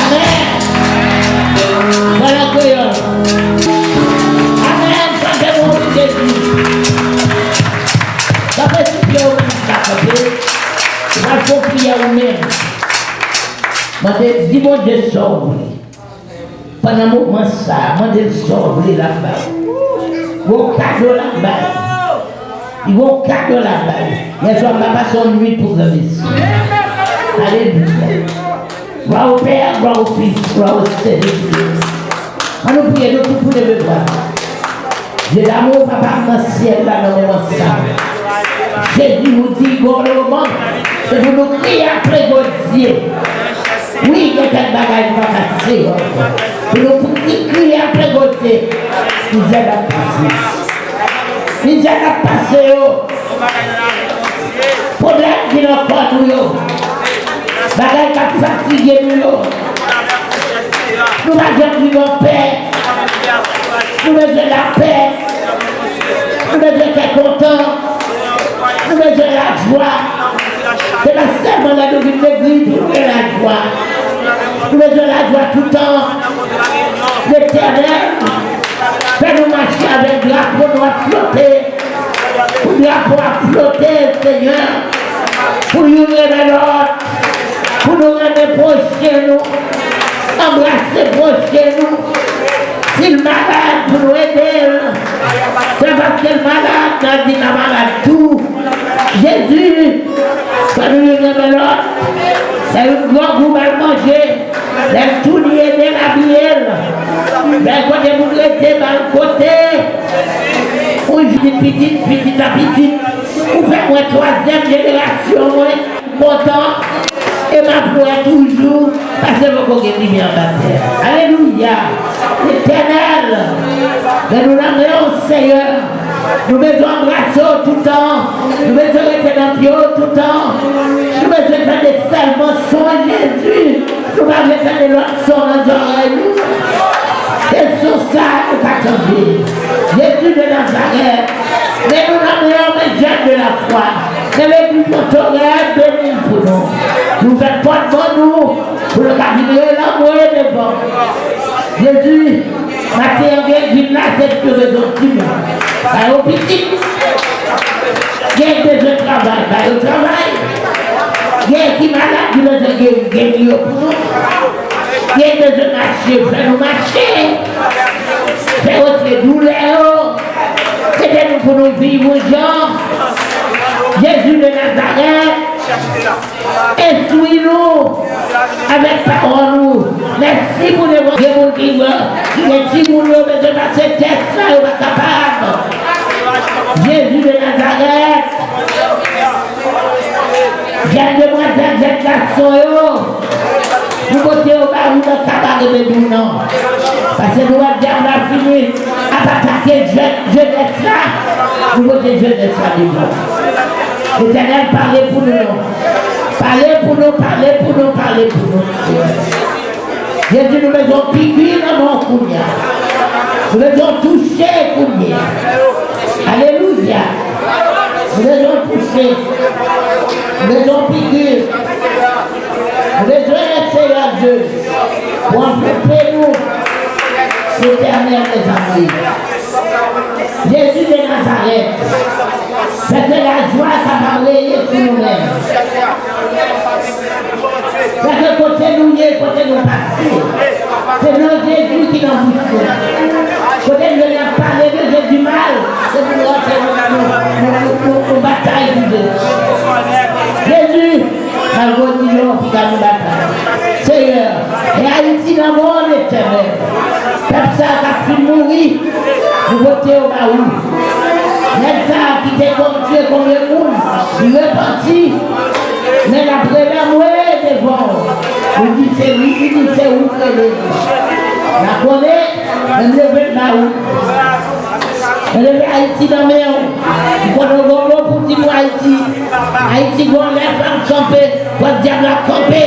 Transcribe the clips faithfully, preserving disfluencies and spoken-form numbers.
Amèn. Vwala kreyòl. Amèn. Sa fè bon pou Jezi. Sa fè ti pye ou menm ki ka kanpe. Ou pral fè yon priyè ou menm. Mande, di Bondye sa w vle. Pandan moman sa a, mande l sa w vle, l ap ba w. Gon kado l ap ba w. Li gon kado l ap ba w. Yèswa m pa pase yon nuit pou granmesi. Alelouya. Glwa o Pè, glwa o Fis, glwa o Sentespri. Ann nou priye, nou tout pou leve vwa. Dye damou, Papa m nan syèl la, nan moman sa a. Jezi, ou di gon moman, se pou nou kriye apre Bondye. Wi, gen kèk bagay nou pa ka sere ankò. Pou nou pou ki kriye apre Bondye, mizè n ap pase. Mizè n ap pase yo. Pwoblèm ki nan kò nou yo. Bagay k ap fatige nou yo. Nou pa janm viv anpè. Nou bezwen lapè. Nou bezwen kè kontan. Nou bezwen lajwa. Se pa sèlman lè nou vin legliz pou nou gen lajwa. Nou bezwen lajwa toutan. Letènèl, fè nou mache avèk drapo nou ap flote. Pou drapo a flote, Senyè. Pou youn renmen lòt. Pou nou renmen pwochen nou. Anbrase pwochen nou. Si l malad, pou nou ede l. Se paske l malad, n a di n a malad tou. Jezi, fè nou youn renmen lòt. Fè youn grangou, ba l manje. Lè l touni, ede l abiye l. Lè kote moun rete, ba l kote. Ou pitit, pitit a pitit. Ou fè mwen twazyèm jenerasyon mwen kontan. E m ap wè toujou, paske poko gen limyè anba tè. Alelouya. Letènèl, men nou nan men w, Senyè. Nou bezwen anbrase w toutan. Nou bezwen rete nan pye w toutan. Nou bezwen tande sèlman son Jezi. Nou pa vle tande lòt son nan zòrèy nou. Se son sa nou ka tande. Jezi de Nazarèt. Men nou nan men w, men jèn de lafwa. Men legliz nou, Sovè, beni l pou nou. Ouvè pòt ban nou. Pou nou ka vin rele anmwe devan w. Jezi, maten an gen vin la, se pou yo bezwen timoun. Ba yo pitit. Gen bezwen travay, ba yo travay. Gen ki malad, ki bezwen geri, geri yo pou nou. Gen bezwen mache, fè nou mache. Fè retire doulè yo. Ede nou pou nou viv yon jan. Jezi de Nazarèt. Enstwi nou avèk pawòl ou. Mèsi pou nou gen moun ki gen timoun yo bezwen pase tès la, yo pa kapab. Jezi de Nazarèt. Jèn demwazèl, jèn gason yo, nou pote yo ba ou nan kabare bebe w nan. Paske nou wè dyab la fini ap atake jèn, jenès la. Nou pote jenès la devan. Letènèl, pale pou nou non. Pale pou nou, pale pou nou, pale pou nou. Jezi, nou bezwen yon piki nan men w kounye a. Nou bezwen yon touche kounye a. Alelouya. Nou bezwen yon touche. Nou bezwen yon piki. Nou bezwen Senyè Dye pou anvlope nou. Letènèl dèzame. Jezi de Nazarèt. Fè ke lajwa kapab reye sou nou menm. Fè ke kote nou ye, kote nou pase, se non Jezi ki nan bouch nou. Kote nou ap pale de Jezi mal, se pou nou rantre nou, nou, nou, nou, nou batay pou Jezi. Jezi, malgre nou yo ki ba nou batay. Senyè, e Ayiti nan men w, Letènèl. Pèp sa a k ap fin mouri, nou pote yo ba ou. Nèg sa a ki te konn tiye konbyen moun, li repanti, men l ap rele anmwe devan w. Ou di se li, li di se ou k rele li. N a konnen Mwen leve m ba ou. Mwen leve Ayiti nan men w. M konnen w gon mo pou di pou Ayiti. Ayiti gon lè fò l kanpe. Fò dyab la kanpe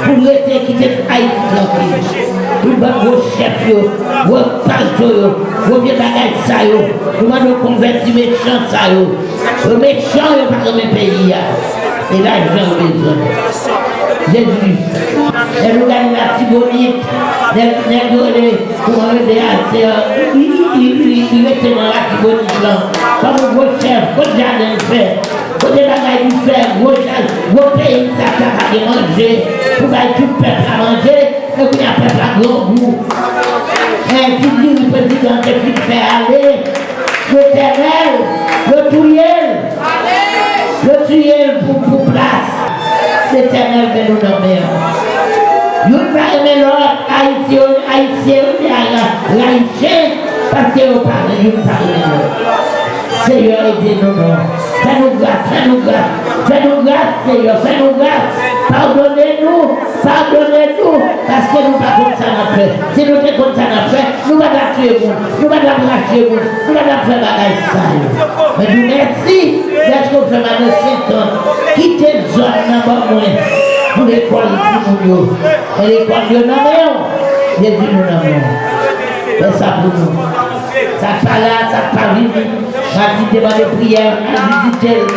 pou l rete kite Ayiti trankil. Tout bann gwo chèf yo, gwo palto yo, gwo vye bagay sa yo. Nou mande w konvèti mechan sa yo. Yo mechan, yo pa renmen peyi a. E lajan yo bezwen. Jezi. Lè nou gade Latibonit, nèg, nèg yo rele, kouman rele a, se, euh, li, li, li, li, li rete nan Latibonit lan. Kòm yon gwo chèf, kot jaden l fè, kote bagay li fè, gwo jaden, gwo peyi sa, sa pa gen manje, pou bay tout pèp la manje, e kounye a pèp la grangou. E ti diri prezidan te fin fè ale, Letènèl, yo touye l. Yo touye l pou, pou plas. Letènèl, men nou nan men w. Youn pa renmen lòt, Ayiti, Ayisyen, yo te rayi chen, paske yo pa, youn pa renmen lòt. Seyè, ede nou non. Fè nou gras, fè nou gras, fè nou gras, Seyè, fè nou gras. Padone nou, padone nou, paske nou pa konn sa n ap fè. Si nou te konn sa n ap fè, nou pa t ap tiye moun, nou pa t ap rache moun, nou pa t ap fè bagay sa yo. Men nou mèsi dèske w fè m ale Sentant, kite zòn nan ban mwen pou lekòl timoun yo. E lekòl yo nan men w, Jezi, nou nan men w. Fè sa pou nou. Sa k pa la, sa k pa vini, Matin te mande priyè, al vizite l.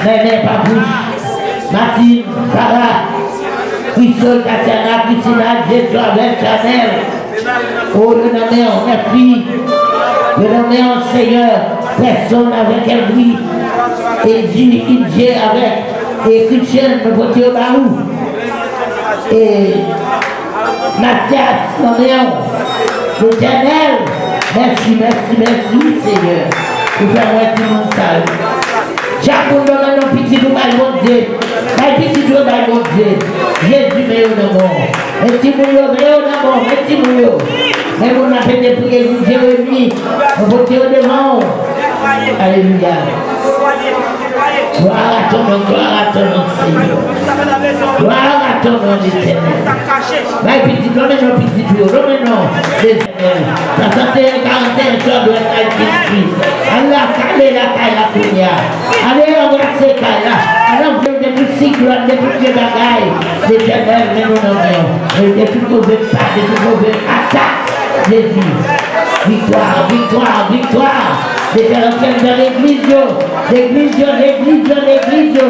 Nènè, Papouch, Matin, Sara, Krisol, Tatiana, Kristina, Jeswa, Bèl, Chanèl. O, yo nan men w, Nèfi. Yo nan men w, Seyè. Pèsonn avèk Elvi. Elvi, Idje avèk, e Christian, nou pote yo ba ou. E Matyas, nan men w. Letènèl, mèsi, mèsi, mèsi, wi, Seyè. Ou fè m wè timoun sa yo. Chak moun yo nan non pitit ou bay Bondye. Bay pitit yo bay Bondye. Jezi, men yo nan men w. Men timoun yo, men yo nan men w. Men timoun yo. Men moun nan pete priye jou Jeremi. Mwen pote yo devan w. Alelouya. Gloire à ton nom, gloire à ton nom, Seigneur. Gloire à ton nom, l'Éternel. Bay pitit, lonmen non pitit yo, lonmen non, Letènèl. Swasanteyen, karanteyen, sòdwèt, al pitit. Al lakay, lakay la kounye a. Ale anbrase kay la. Ale anbrase de tout siklòn, de tout vye bagay. Letènèl, men nou nan men w. De tout move pa, de tout move atak. Jezi. Viktwa, viktwa, viktwa. Letènèl fè nan legliz yo. Legliz yo, legliz yo, legliz yo.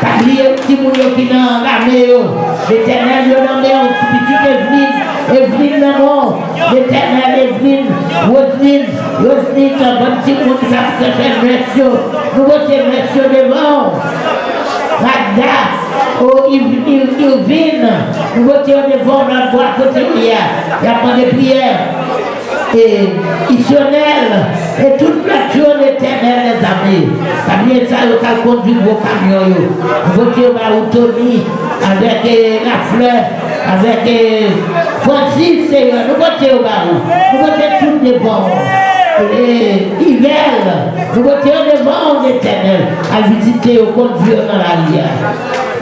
Pa bliye timoun yo ki nan lame yo. Letènèl, yo nan men w, ti pitit Evelyn. Evelyn nan men w. Letènèl, Evelyn, Roseline, Roseline, bann timoun sa k fè nès yo. Nou pote nès yo devan w. Magda, o Iv-, Iv-, Irvin, nou pote yo devan w nan bwa kote yo ye a. Y ap mande priyè. E Isyonèl, e tout lòt yo, Letènèl dèzame. Pa bliye sa yo k al kondui gwo kamyon yo. Nou pote yo ba ou, Tony, avèk, e, Laflè, avèk, e, Francis, Seyè, nou pote yo ba ou. Nou pote tout devan w. E, Ivèl, nou pote yo devan w, Letènèl. Al vizite yo, kondui yo nan lari a.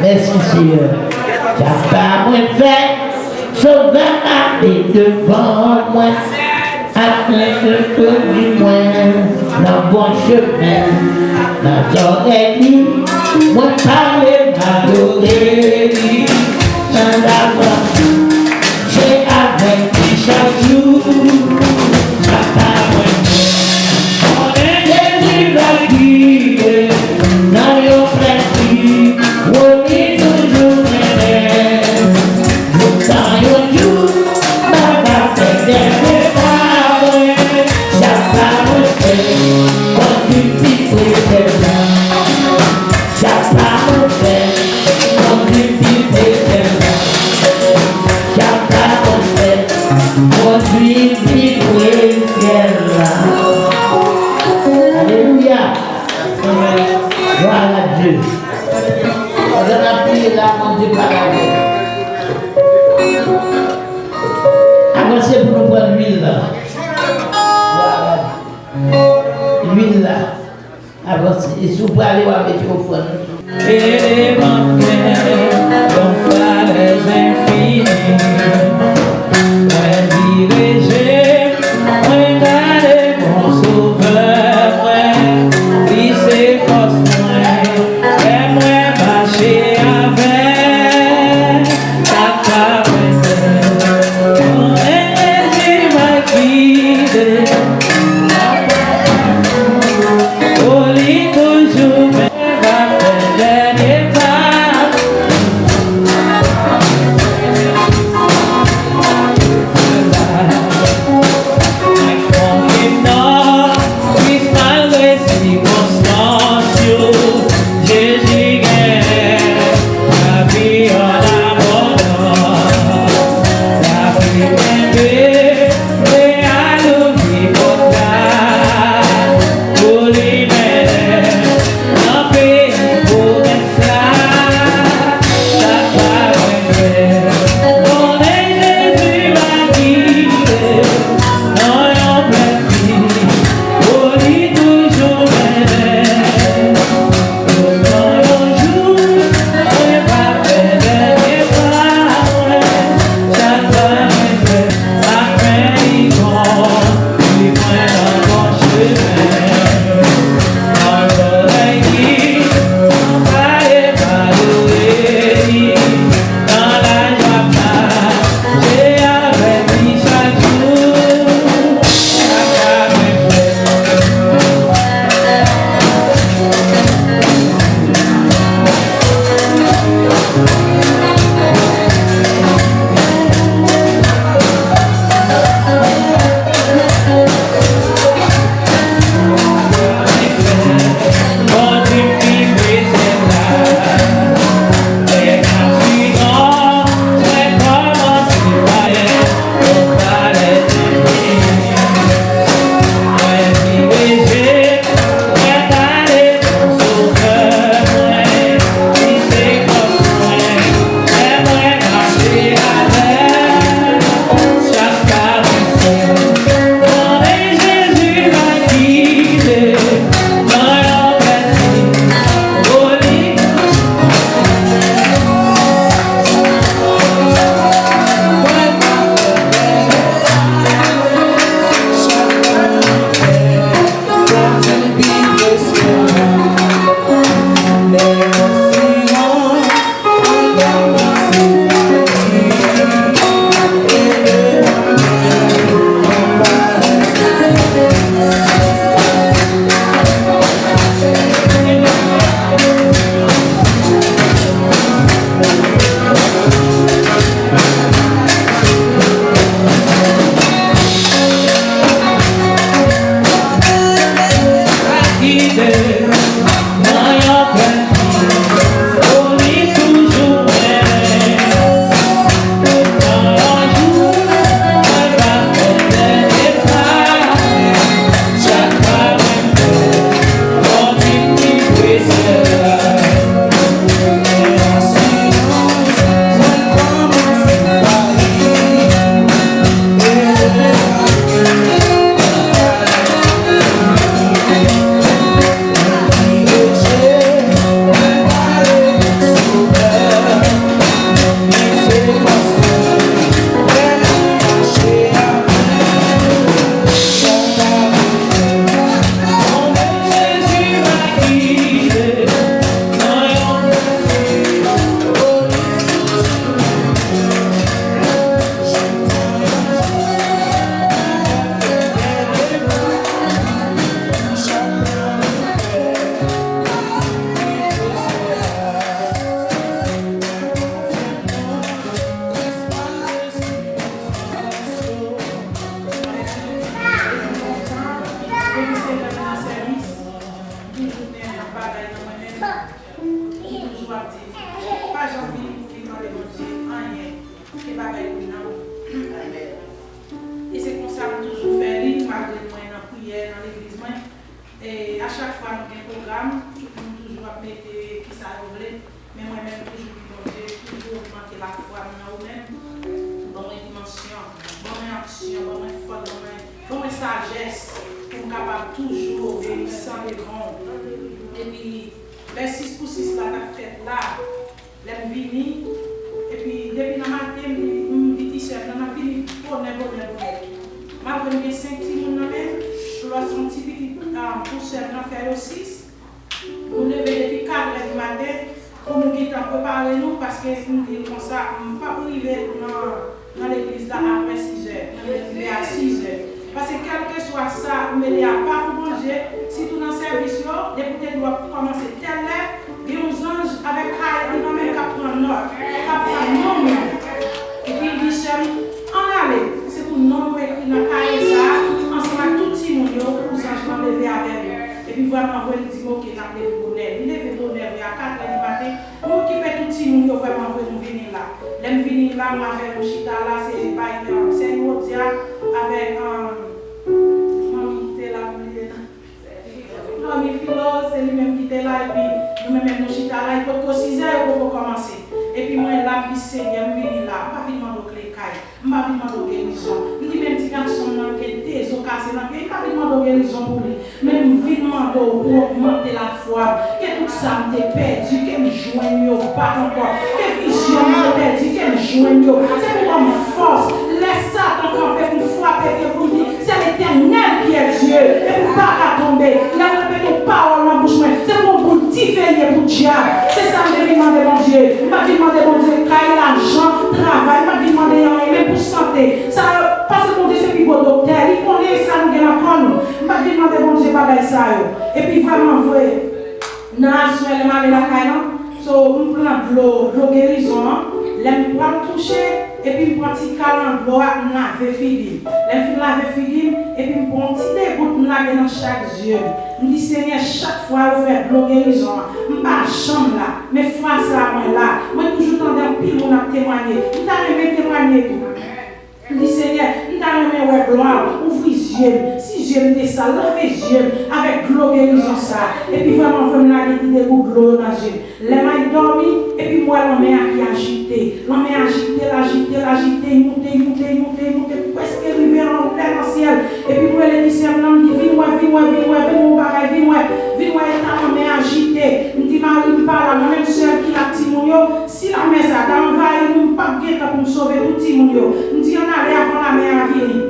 Mèsi, Seyè. Sa pa mwen fè. Sovè m ale devan mwen, afin ke kondui mwen nan bon chemen. Nan zòrèy li, mwen pale, m adore li. Nan lapriyè, se avèk li chak jou. Sa pa mwen fè. Konnen Jezi va gide nan yon plèn ki pwomèt toujou mennen. Joutan yon jou, m ap fè dènye pa mwen. Sa pa mwen fè, kondui pi pre syèl la. Sa pa mwen fè, kondui pi pre syèl la. Sa pa mwen fè, kondui pi pre syèl la. Alelouya. Glwa a Dye. Pandan n ap priye la, Bondye pale avè nou. Avanse pou nou pran lwil la. Glwa a Dye. Lwil la. Avanse. E si w prale, w a mete ofrann ou. Eleman plen, yon flavè enfini. Mwen vire Senyè, ban mwen fòs, ban mwen, ban mwen sajès pou m kapab toujou obeyisan devan w. Epi, lè sis pou sis la t ap fèt la, lè m vini, epi depi nan maten, m, m di ti sè m nan, n ap vini bonè, bonè, bonè. Malgre m gen senk timoun nan men m, Flò se yon ti pitit, ah, pou sè m nan fè yo sis. Nou leve depi kat è di maten pou nou gentan prepare nou, paske m di l konsa, m p ap rive nan, nan legliz la apre sizè. Mwen vle rive a sizè. Paske kèlkeswa sa ou mete apa pou Bondye, sitou nan sèvis yo, depi w te di w ap kòmanse tèl lè, gen yon zanj avèk kay an nan men l k ap pran nòt, k ap pran non moun. Epi l di sè m, ann ale, se pou non nou ekri nan kaye sa a, ansanm ak tout timoun yo, pou zanj lan leve avè nou. Epi vrèman vre, li di m, oke, n ap leve bonè. Li leve bonè vre a kat è di maten, nou okipe tout timoun yo, vrèman vre, nou vini la. Lè m vini la, mwen avè nou chita la, se bay, se Ewodia avèk, um, manmi ki te la, m bliye non. Manmi Filo, se li menm ki te la, epi nou menm menm nou chita la, li potko sizè, yo poko kòmanse. Epi mwen la, m di, Senyè, m vini la, m pa vin mande w kle kay. M pa vin mande w gerizon. M di, menm ti gason m nan gen de zo kase nan pye, m pa vin mande w gerizon pou li. Men m vin mande w pou w ogmante lafwa m. Ke tout sa m te pèdi, ke m jwenn yo bak ankò. Ke vizyon m te pèdi, ke m jwenn yo. Se pou w ban m fòs. Lè Satan kanpe pou frape pye pou l di, c'est l'Éternel qui est Dieu, e pou l pa ka tonbe. Lè m repete yon pawòl nan bouch mwen, se pou yon boul dife l ye pou dyab. Se sa m te vin mande Bondye. M pa t vin mande Bondye kay, lajan, travay. M pa t vin mande anyen menm pou sante. Sa yo, paske Bondye se pi gwo doktè. Li konnen sa nou gen nan kò nou. M pa t vin mande Bondye bagay sa yo. Epi vrèman vre, nan aswè lè m ale lakay lan, so, m pran dlo, dlo gerizon an. Lè m pral kouche, epi m pran ti kal nan dlo a, m lave figi m. Lè m fin lave figi m, epi m pran yon ti degout, m lage nan chak zye m. M di, Senyè, chak fwa yo fè dlo gerizon an, m pa janm la. Men fwa sa a, mwen la. Mwen toujou tande anpil moun ap temwanye. M ta renmen temwanye tou. M di, Senyè, m ta renmen wè glwa w. Ouvri zye m. Si zye m te sal, lave zye m avèk dlo gerizon sa a. Epi vrèman vre, m lage ti degout dlo yo nan zye m. Lè m al dòmi, epi m wè lanmè a ki ajite. Lanmè a ajite l, ajite l, ajite, l moute, l moute, l moute, l moute, prèske rive anlè nan syèl. Epi m rele ti sè m nan, m di, vin wè, vin wè, vin wè, vin wè yon bagay, vin wè, vin wè eta lanmè a ajite. M di, mari m pa la, mwen menm sèl ki la ak timoun yo. Si lanmè sa a ta anvayi nou, m p ap gen tan pou m sove tout timoun yo. M di, ann ale avan lanmè a vini.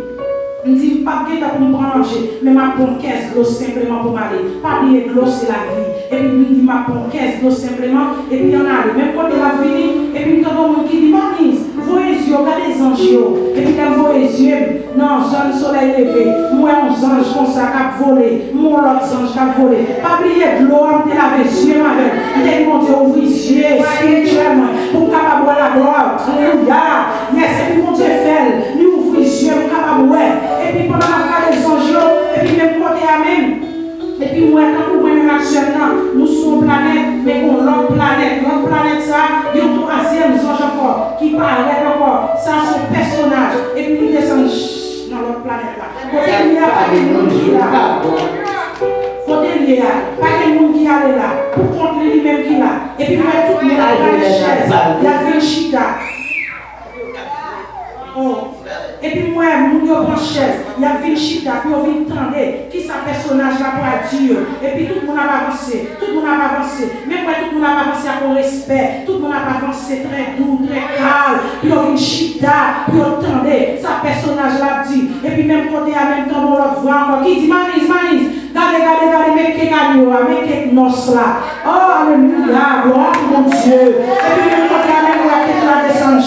M di, m p ap gen tan pou m pran manje, men m ap pran yon kès dlo senpleman pou m ale. Pa bliye, dlo se lavi. Epi m di, m ap pran yon kès dlo senpleman, epi ann ale. Menm kote l ap vini, epi m tande yon moun ki di, Manniz, voye zye w, gade zanj yo. Epi lè m voye zye m nan zòn solèy leve, m wè yon zanj konsa k ap vole, m wè yon lòt zanj k ap vole. Pa bliye dlo a, m te lave zye m avè l. M te di Bondye, ouvri zye espirityèl mwen pou m kapab wè laglwa. Alelouya. Yes, epi Bondye fè l. Li ouvri zye m, m kapab wè. Epi pandan m ap gade zanj yo, epi menm kote a menm, epi m wè tankou mwen menm ak sè m nan, nou sou yon planèt, men gen yon lòt planèt. Lòt planèt sa a, gen yon twazyèm zanj ankò ki parèt ankò. Sa se yon pèsonaj. Epi li desann nan lòt planèt la. Kote l ye a, pa gen moun ki la. Kote l ye a, pa gen moun ki ale la. Pou kont li, li menm ki la. Epi m wè tout moun ap gade chèz. Y ap vin chita. Oh. Epi m wè moun yo pran chèz, y ap vin chita pou yo vin tande kisa pèsonaj la pral di yo. Epi tout moun ap avanse, tout moun ap avanse. Men m wè tout moun ap avanse ak yon respè, tout moun ap avanse trè dou, trè kalm, pou yo vin chita, pou yo tande sa pèsonaj la ap di. Epi menm kote a, menm tande yon lòt vwa ankò ki di, Manniz, Manniz, gade, gade, gade, men kèk agno a, men kèk nòs la. Oh, alelouya, glwa pou Bondye. Epi menm kote a menm, m wè kèk la desann.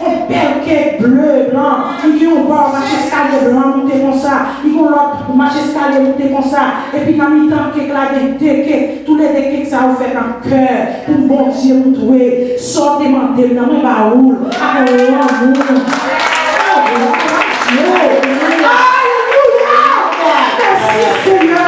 Yon bèl kèk ble, blan. Li gen yon bò, mache eskalye blan moute konsa. Li gen yon lòt, mache eskalye moute konsa. Epi nan mitan kèk la, gen de kèk. Toulède kèk sa yo fèt an kè pou Bondye moute. Sa w te mande m nan, mwen ba ou l. Ak lanmou. Oh, glwa pou Bondye. Alelouya! Mèsi, Senyè.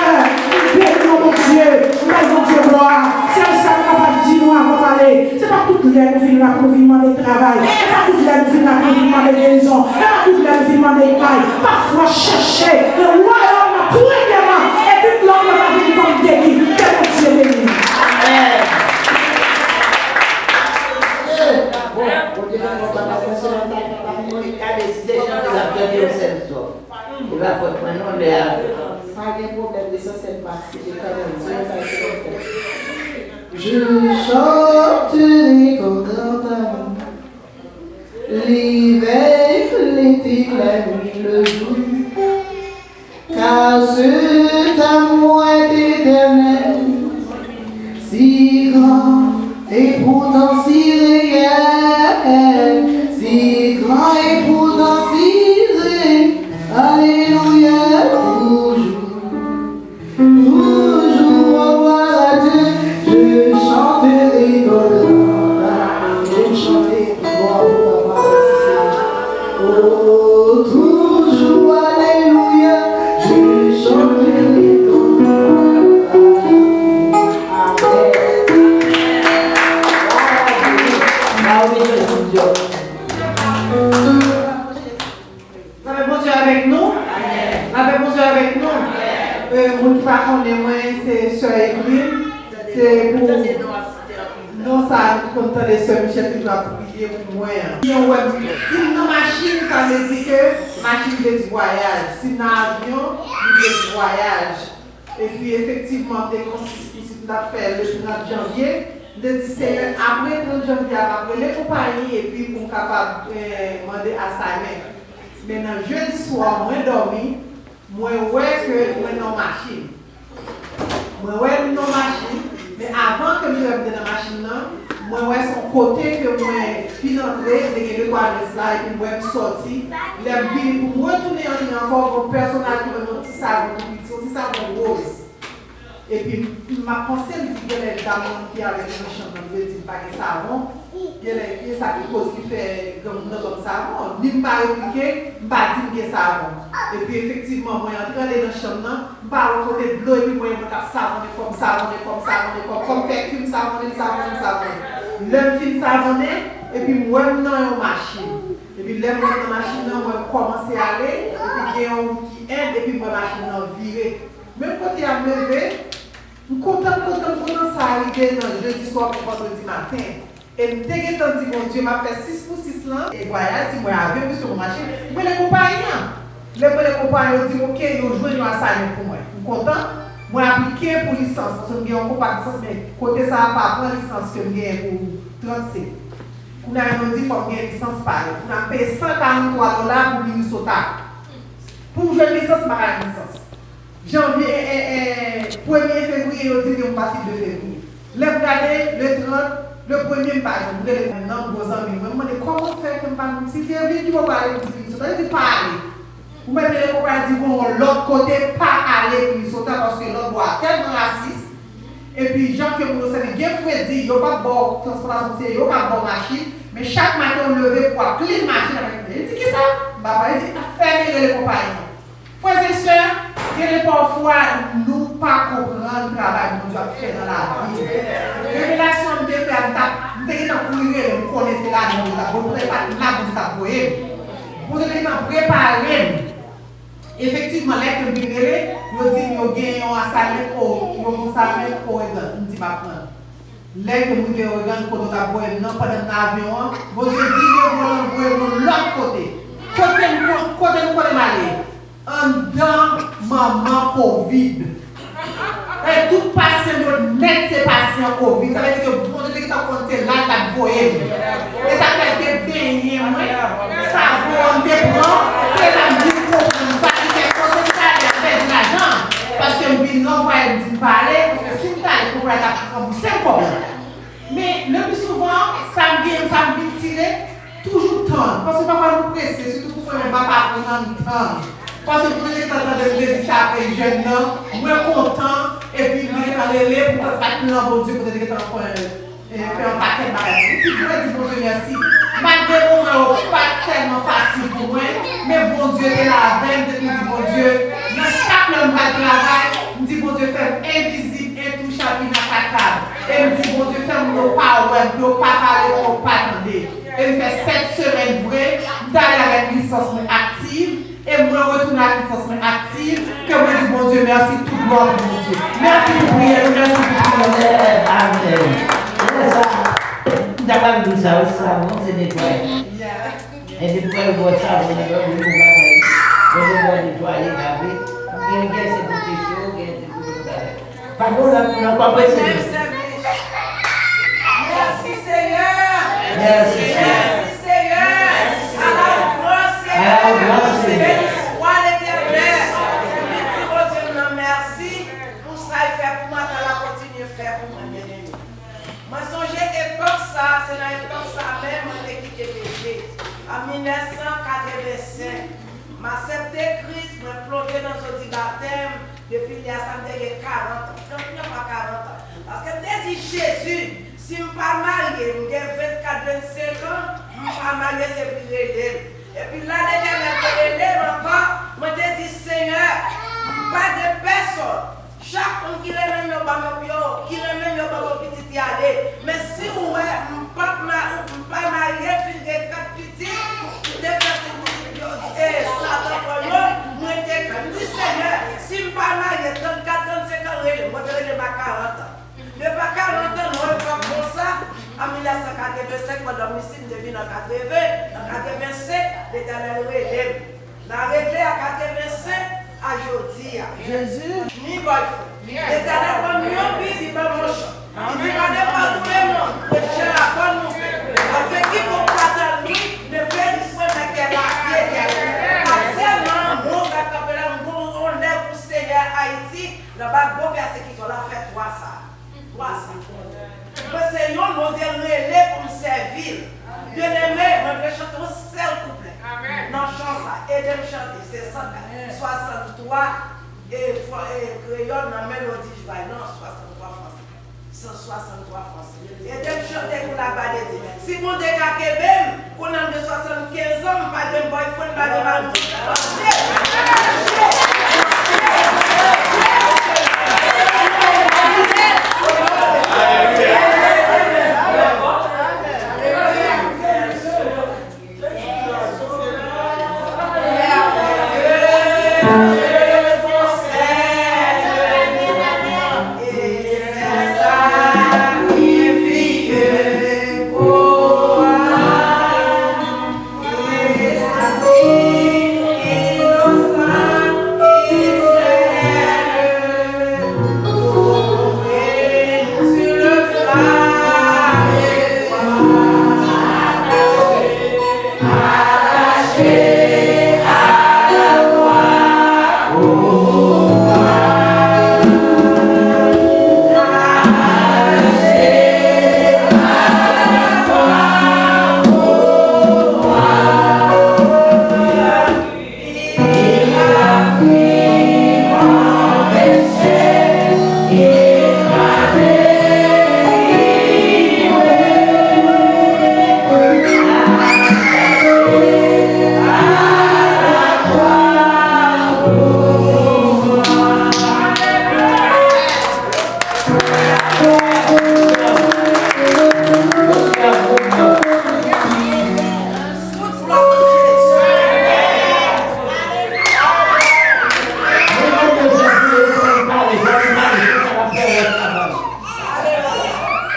M beni w, Bondye. M bay Bondye glwa. Sèl sa m kapab di nou avan m ale. Se pa tout lè nou vin la pou nou vin mande travay. Se pa tout lè nou vin la pou nou vin mande gerizon. Se pa tout lè nou vin mande kay. Pafwa chèche le wayòm premyèman, epi lòt yo va vin kòm degi. Ke Bondye beni nou. Amèn. Sa fè yon sèl sò. E pa fòt mwen non, lè a. Pa gen pwoblèm, lesansyèl m ap site kanmenm, se yon bagay ki fè. Je chanterai ton grand amour. L'hiver, l'été, la nuit, le jour. Car cet amour est éternel, si grand et pourtant si réel, si grand et pourtant si réel. Alléluia, toujours, toujours gloire à Dieu, je chanterai ton grand amour. Je chanterai. Oh, toujours, alléluia, je chanterai ton nom. Amen. Bravo, Bishop. Lapè Bondye avèk nou. Lapè Bondye avèk nou. Euh, moun ki pa konnen mwen, se sè Evelyn. Se pou non sa, nou konn tande sè Michel toujou ap priye pou mwen an. Yon wè, si m nan machin, sa vle di ke machin vle di vwayaj. Si m nan avyon, li vle di vwayaj. Epi, efektivman, m te gen yon sis pou sis m t ap fè le trant janvye. M te di, Seyè, apre trant janvye a, m ap rele konpayi epi pou m kapab, eh, mande assignment. Men nan jedi swa, mwen dòmi, mwen wè ke mwen nan machin. Mwen wè m nan machin, men avan ke m te wè m te nan machin nan, mwen wè se yon kote ke mwen fin antre, m te gen de twa mès la, epi m wè m sòti. Lè m vini pou m retounen antre ankò, gon pèsonaj ki ban m yon ti savon tou piti, yon ti savon woz. Epi m, m ap panse, m di, genlè dam nan ki avèk mwen nan chanm nan, m vle di m pa gen savon. Genlè, e sa ki koz ki fè granmoun nan ban m savon. Ni m pa replike, m pa di m gen savon. Epi efektivman, mwen antre andedan chanm nan, m pa wè kote dlo, epi mwen, mwen t ap savonnen kò m, savonnen kò m, savonnen kò m, kò m fè kwi m, savonnen m, savonnen m, savonnen. Lè m fin savonnen, epi m wè m nan yon machin. Epi lè m wè m nan machin nan, mwen kòmanse ale, epi gen yon wout ki end, epi m wè machin nan vire. Menm kote a m leve, m kontan, m kontan, m kontan, sa rive nan jedi swa pou vandredi maten. E m te gentan di Bondye m ap fè sis pou sis lan, e vwayaj, si mwen avyon, piske mwen mache, m rele konpayi an. Lè m rele konpayi an, yo di m, oke, yo jwenn yon assignment pou mwen. M kontan, mwen aplike pou lisans, paske m gen yon konpa lisans, men kote sa a pa pran lisans ke m genyen pou trant C. Kounye a, yo di fò m gen lisans pa yo. Kounye a, m peye san karanntwa dola pou Minnesota. Pou m jwenn lisans, m pa ka jwenn lisans. Janvye, eh, eh, eh, premye fevriye, yo di m yon pati de fevriye. Lè m gade, le trant, le premye, m pa jwenn. M rele nan gwo zanmi mwen, m mande, kòman fè ke m pa jwenn? Si te vin ki bò prale, m di Minnesota, li di pa ale. Ou mèt rele konpayi, di gon yon lòt kote, pa ale Minnesota, paske lòt bò a tèlman rasis. Epi, jan ke moun yo sèvi, gen fredi, yo p ap ba w transpòtasyon, se yo k ap ba w machin, men chak maten ou leve pou w ap clean machin avèk, li di, kisa? M pa pale, li di, fèmen, rele konpayi an. Frè e sè, gen de pafwa nou pa konprann travay Bondye ap fè nan lavi nou. Revelasyon m te fè a, m t ap, m te gentan kouri rele, m konnen se la Bondye t ap, Bondye pa t la, Bondye t ap voye m. Bondye te gentan prepare m. Efektivman, lè ke m vin rele, yo di m yo gen yon assignment o, yon assignment Oregon. M di m ap pran l. Lè ke m rive Oregon, kote yo t ap voye m nan, pandan m nan avyon an, Bondye vire volan voye m yon lòt kote. Kote m kon-, kote m konnen m ale? Anndan manman kovid. E tout pasyan yo nèt se pasyan kovid. Sa vle di ke Bondye te gentan konn se la l t ap voye m. E sa fè l te benyen mwen. Savon an m te pran, se la m vin konprann sa ki fè kote m t ale a pèdi lajan. Paske m vin ranvwaye m di m pa ale, paske si m t ale, konpayi la t ap ranbouse m kòb la. Men, le pli souvan, sa m gen, sa m vin tire, toujou tann. Paske pafwa nou prese, sitou pou mwen menm, m ap aprann tann. Paske mwen gentan tande m te di sa apre jèn nan, mwen kontan, epi mwen gentan rele pou mwen bat plan Bondye, kote li gentan fè, eh, fè yon pakèt bagay. M di, mwen di Bondye mèsi. Malgre moman yo pa t tèlman fasil pou mwen, men Bondye te la avè m, m te toujou di Bondye, nan chak lè m pral travay, m di Bondye fè m envizib, entouchab, inatakab. E m di Bondye fè moun yo pa wè m, pou yo pa pale, pou yo pa tande. E m fè sèt semèn vre, m t ale avèk lisans mwen aktiv, e mwen retounen ak lisans mwen aktiv, ke mwen di Bondye mèsi, tout glwa pou Bondye. Mèsi pou priyè nou, mèsi pou priyè nou. Amèn. Amèn. Lè sa, m ta pral di sa, wi, savon, se netwaye. Epi pou al bwè savon nan lòt, pou bagay. Mwen te bwè netwaye, gade. Gen, gen se pou kesyon, gen se pou tout bagay. Pa gen lòt moun ankò, prese. Mèsi, Senyè. Mèsi, Senyè. Mèsi, Senyè. À la grâce, Senyè. À la grâce, Senyè. Béni soit l'Éternel. Mwen di Bondye m nan mèsi pou sa l fè pou mwen, sa l ap kontinye fè pou mwen, byeneme. Mwen sonje epòk sa, se nan epòk sa menm mwen te kite peche. An mil nèf san katrevensenk, m aksepte Kris, mwen plonje nan zodi batèm, depi lè sa m te gen karant an, trannèf a karant an. Paske m te di Jezi, si m pa marye, m gen vennkat, vennsenk an, m pa marye, se pou rele m. Epi la Letènèl te rele m ankò, mwen te di, Senyè, m pa gen pèsòn. Chak moun ki renmen m yo ban m yo, ki renmen m yo ban m yo pitit y ale. Men si ou wè m p ap ma-, m pa marye, m fin gen kat pitit, m te fè tout pitit yo, e, Satan pran yo, mwen te ka. M di, Senyè, si m pa marye, trannkat, trannsenk an rele m, mwen te rele m a karant an. Depi a karant an, non, e pa konsa, an mil nèf san katrevensenk, pandan m isit, m te vin an katreven, an katrevensenk, Letènèl rele m. N a regle a katrevensenk a jodi a. Jezi. Ni boyfriend. Yes. Letènèl ban m yon Bib, li ban m yon chan. Li di, allez par tout le monde, prêchez la bonne nouvelle. Avec quiconque t'entend, lui, ne périsse point, mais qu'il ait la vie éternelle. Aktyèlman, mwen k ap kanpe la, m gon onè pou Senyè Ayiti, nan ba gwo pèsekisyon la fè twa sa. Twa sa. Mwen se yon Bondye rele pou m sèvi l. Byeneme, mwen vle chante yon sèl kouplè nan chan sa. Ede m chante. Se san swasanntwa, e, fwa-, e, kreyòl nan melodi jway nan swasanntwa franse. San swasanntwa franse. Ede m chante pou laglwa de Dye. Si Bondye ka kenbe m, kounye a m gen swasannkenz an, m pa gen boyfriend, m pa gen mari, m pa gen mari.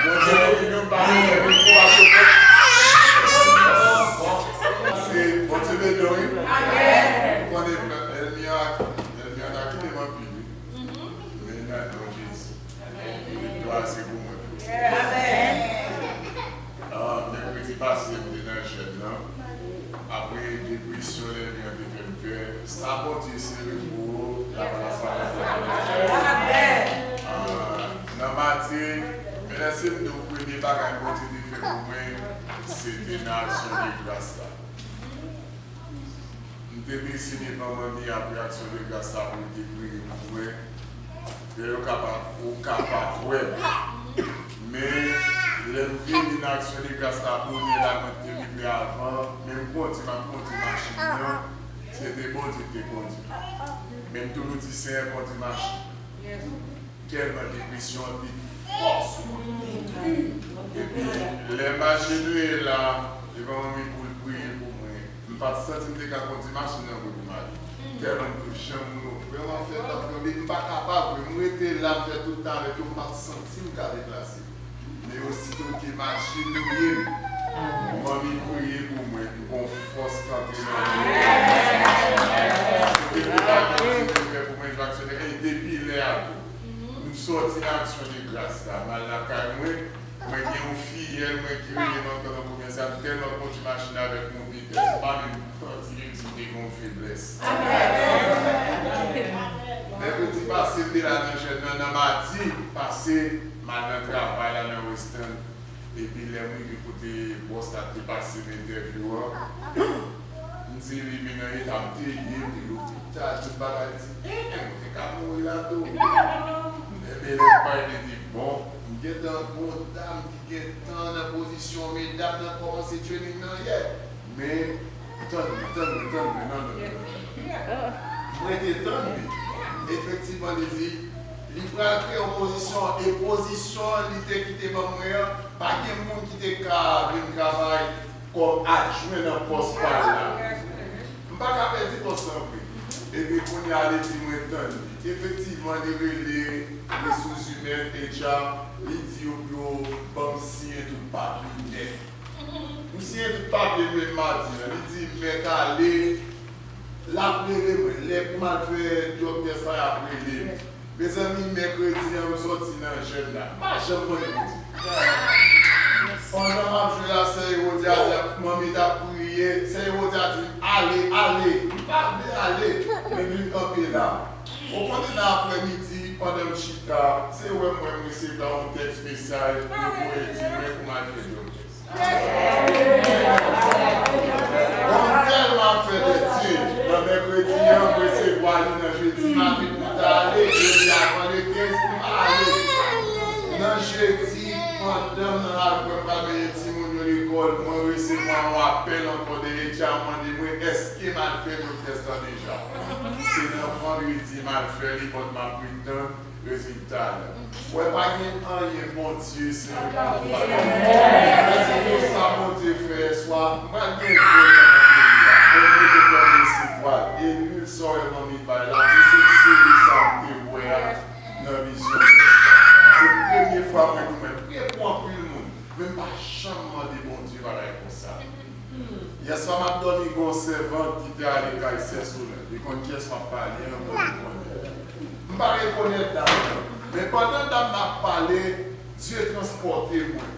Bondye beni w, pale, fè mikwo a sot. Se Bondye beni w, wi. Ou konnen, ènmi an, ènmi an ta kite m anpil, wi. Men nan non Jezi. Viktwa se pou mwen. Ah, mèkredi pase, m te nan jèn nan. Apre depresyon lè li an te fè m fè, sa Bondye sere pou ou, l ap pase. Ah, nan maten, men lè se m di w premye bagay Bondye te fè pou mwen, se te nan aksyon de gras la. M te bese devan manmi apre aksyon de gras la pou l te priye pou mwen. Lè yo ka pa, ou ka pa kwè m. Men, lè m vini nan aksyon de gras la, bonè la, mwen te rive avan. Men m kondi, m ap kondi machin nan. Se te Bondye ki te kondi. Men m toujou di, Senyè, kondi machin. Tèlman depresyon an te fò sou mwen. Epi, lè m ajenouye la, devan manmi pou l priye pou mwen, m pa t santi m te ka kondi machin nan vre pou m ale. Tèlman m te janm moun yo vrèman fè m t ap tranble, m pa kapab vre. M rete la, m fè tout tan avèk yo, m pa t santi m ka deplase. Men osito ke m ajenouye m, Manmi priye pou mwen, m gon fòs k antre nan mwen. Depi bagay Bondye fè pou mwen, m aksyone. E depi lè a tou, m sòti nan aksyon de gras la, m al lakay mwen, mwen gen yon fiyèl mwen ki rele m ankò nan kòmès la, m tèlman kondui machin avèk yon vitès, m pa menm santi menm si m te gen yon feblès. Mèkredi pase, m te la nan jèn nan, nan madi pase, m al nan travay la nan West End. Epi lè m rive kote bòs la te pase m entèvyou an, m di li, men nan eta m te ye, m te lopital, tout bagay, li di, enben, ou te ka mouri la tou. Enben, lè m pale, li di, bon, m gentan gon dam ki gentan nan pozisyon medam nan kòmanse training nan yè. Men, tann mwen, tann mwen, tann mwen, non, non, non, non, non. Mwen te tann li. Efektivman, li di, li pral kreye yon pozisyon, e pozisyon li te kite ban mwen an, pa gen moun ki te ka vin travay kòm adjwen nan pòs pa l la. M pa ka pèdi pòs lan vre. Epi kounye a, li di mwen tann li. Efektivman, li rele resous imèn, H R, li di yo pou yo ban m siyen tout papye nèt. M siyen tout papye menm madi an. Li di m mèt ale, l ap rele mwen. Lè pou m al fè drug test la, y ap rele m. Mezanmi, mèkredi an, m sòti nan jèn la. M pa janm konnen Bondye. Pandan m ap jwe la, sè Ewodia di, manmi t ap priye, sè Ewodia di m, ale, ale. M pa vle ale, men vin kanpe la. Ou konnen nan aprèmidi, pandan m chita, se wè m wè m resevwa yon tèks mesaj, yo voye di mwen pou m al fè drug test. Bon, m tèlman ap fè tèt di, nan mèkredi an, m resevwa li nan jedi maten pou m ta ale, jedi avan le kenz pou m ale. Nan jedi, pandan m nan lakay mwen, m pral mennen timoun yo lekòl, mwen resevwa yon apèl ankò de H R mande mwen èske m al fè drug test lan deja. Se nan vandredi m al fè li, but m ap ret tann rezilta l. Wè, pa gen anyen Bondye se reponn pa. Mèsi pou sa Bondye fè yè swa. M pral gen vòl nan peyi a. Bondye te pèmèt resevwa l. E lwil sa w wè manmi bay la, se sele sa m te wè a nan vizyon yè swa. Se premye fwa mwen di mwen priye pou anpil moun, men m pa janm mande Bondye bagay konsa. Yèswa m ap dòmi, gen yon sèvant ki te ale kay sè Solèy. Li konn kiyès m ap pale an, mwen li konnen. M pa rekonèt dam nan. Men pandan dam nan ap pale, Dye transpòte mwen.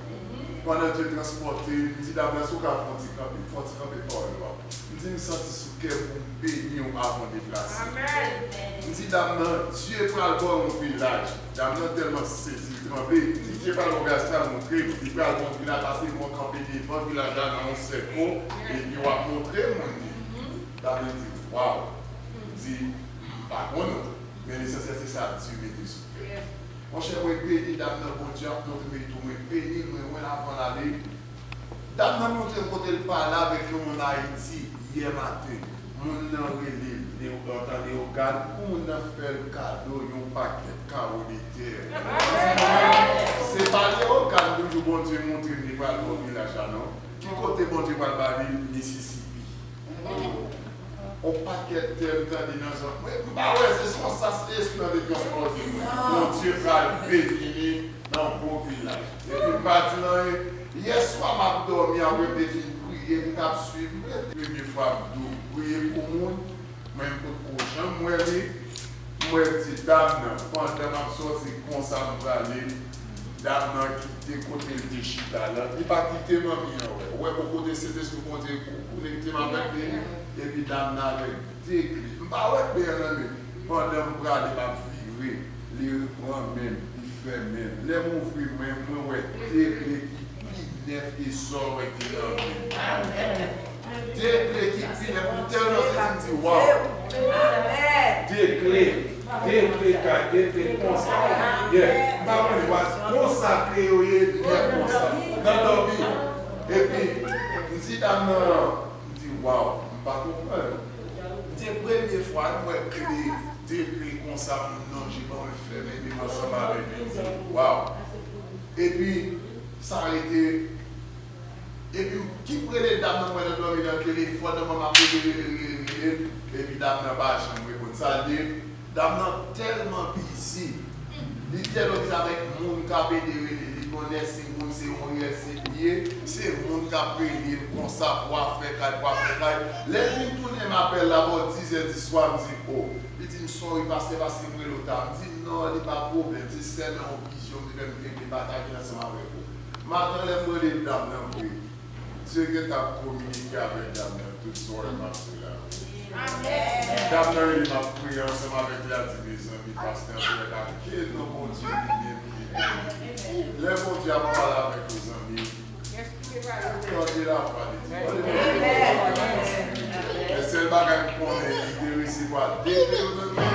Pandan Dye transpòte m, m di dam nan, si w ka fè yon ti kanpe, fè yon ti kanpe pawòl yo a. M di, m santi sou kè m pou m beni w avan deplase. M di dam nan, Dye pral ba w yon vilaj. Dam nan tèlman sezi, li tranble. Li di, Dye pral ba w vilaj, pral montre m. Li pral ba w vilaj, paske mwen kanpe devan vilaj la nan yon sèko, epi w ap montre moun li. Dam nan di, waw. M di, m pa konnen w, men lesansyèl se sa Dye mete sou kè. Monchè, mwen beni dam nan, Bondye ap montre m tou, mwen beni l, mwen wè l avan l ale. Dam nan montre m kote l pale avèk yon moun Ayiti yè maten. Moun nan rele l, Leo-, antan Leogàn, pou moun nan fè l kado yon pakèt kawo de tè. Se pa Leogàn toujou Bondye montre m li pral bò vilaj la, non? Ki kote Bondye pral ba li? Misisipi. On pakèt tè m tande nan zòn. Mwen, m pa wè, se konsa se espri an te transpòte mwen. Bondye pral beni li nan bon vilaj. Epi m pa di l anyen. Yèswa m ap dòmi, apre m te fin priye, m t ap swiv, m rete. Premye fwa m dou priye pou moun, mwen m potko janm wè li. M wè ti dam nan, pandan m ap sòti konsa m prale, dam nan kite kote l te chita la. Li pa kite manmi an wè. Ou wè bon kote Sentespri Bondye konekte m avèk li, epi dam nan avèk de kle. M pa wè kle an nan men. Pandan m prale, m ap vire, li pran men m, li fèmen l. Lè m ouvri men m, mwen wè de kle ki pi nèf ke sa w wè ki nan men m. De kle ki pi nèf, m tèlman sezi, m di, waw! De kle, de kle kay, de kle konsa. Yeah. M pa konn, konsa kle yo ye, nèf konsa. Nan dòmi. Epi, m di dam nan, m di, waw, m pa konprann. M di, premye fwa m wè kle, de kle konsa, moun nan je ban mwen fèmen, men ansanm avèk li, m di, waw. Epi, sa rete Epi m kip rele dam nan, mwen nan dòmi nan telefòn nan, mwen m ap rele, rele, rele, rele. Epi dam nan pa janm reponn. Sa vle di, dam nan tèlman bizi. Li tèlman bizi avèk moun k ap ede rele li. Yon nèsi moun se yon riyèl se li ye, se moun k ap rele m konsa pou afè kay, pou afè kay. Lè l vin tounen m apèl la bò dizè di swa, m di, o, li di m, sòri pastè, paske m rele w ta. M di, non, li pa pwoblèm, se sèlman yon vizyon m te fè, m te vle pataje l ansanm avèk ou. Maten lè m rele dam nan vre, Dye gentan ap kominike avèk dam nan tout sa w wè m ap di la. Dam nan rele m ap priye ansanm avèk li, a di, mezanmi, pastè Antoinette, a ke non Bondye li menm ki beni. Lè Bondye ap pale avèk ou, zanmi, tande lavwa li di. Tande Bondye pale avèk ou, zanmi. Men sèl bagay m konnen, li te resevwa de Deutéronome,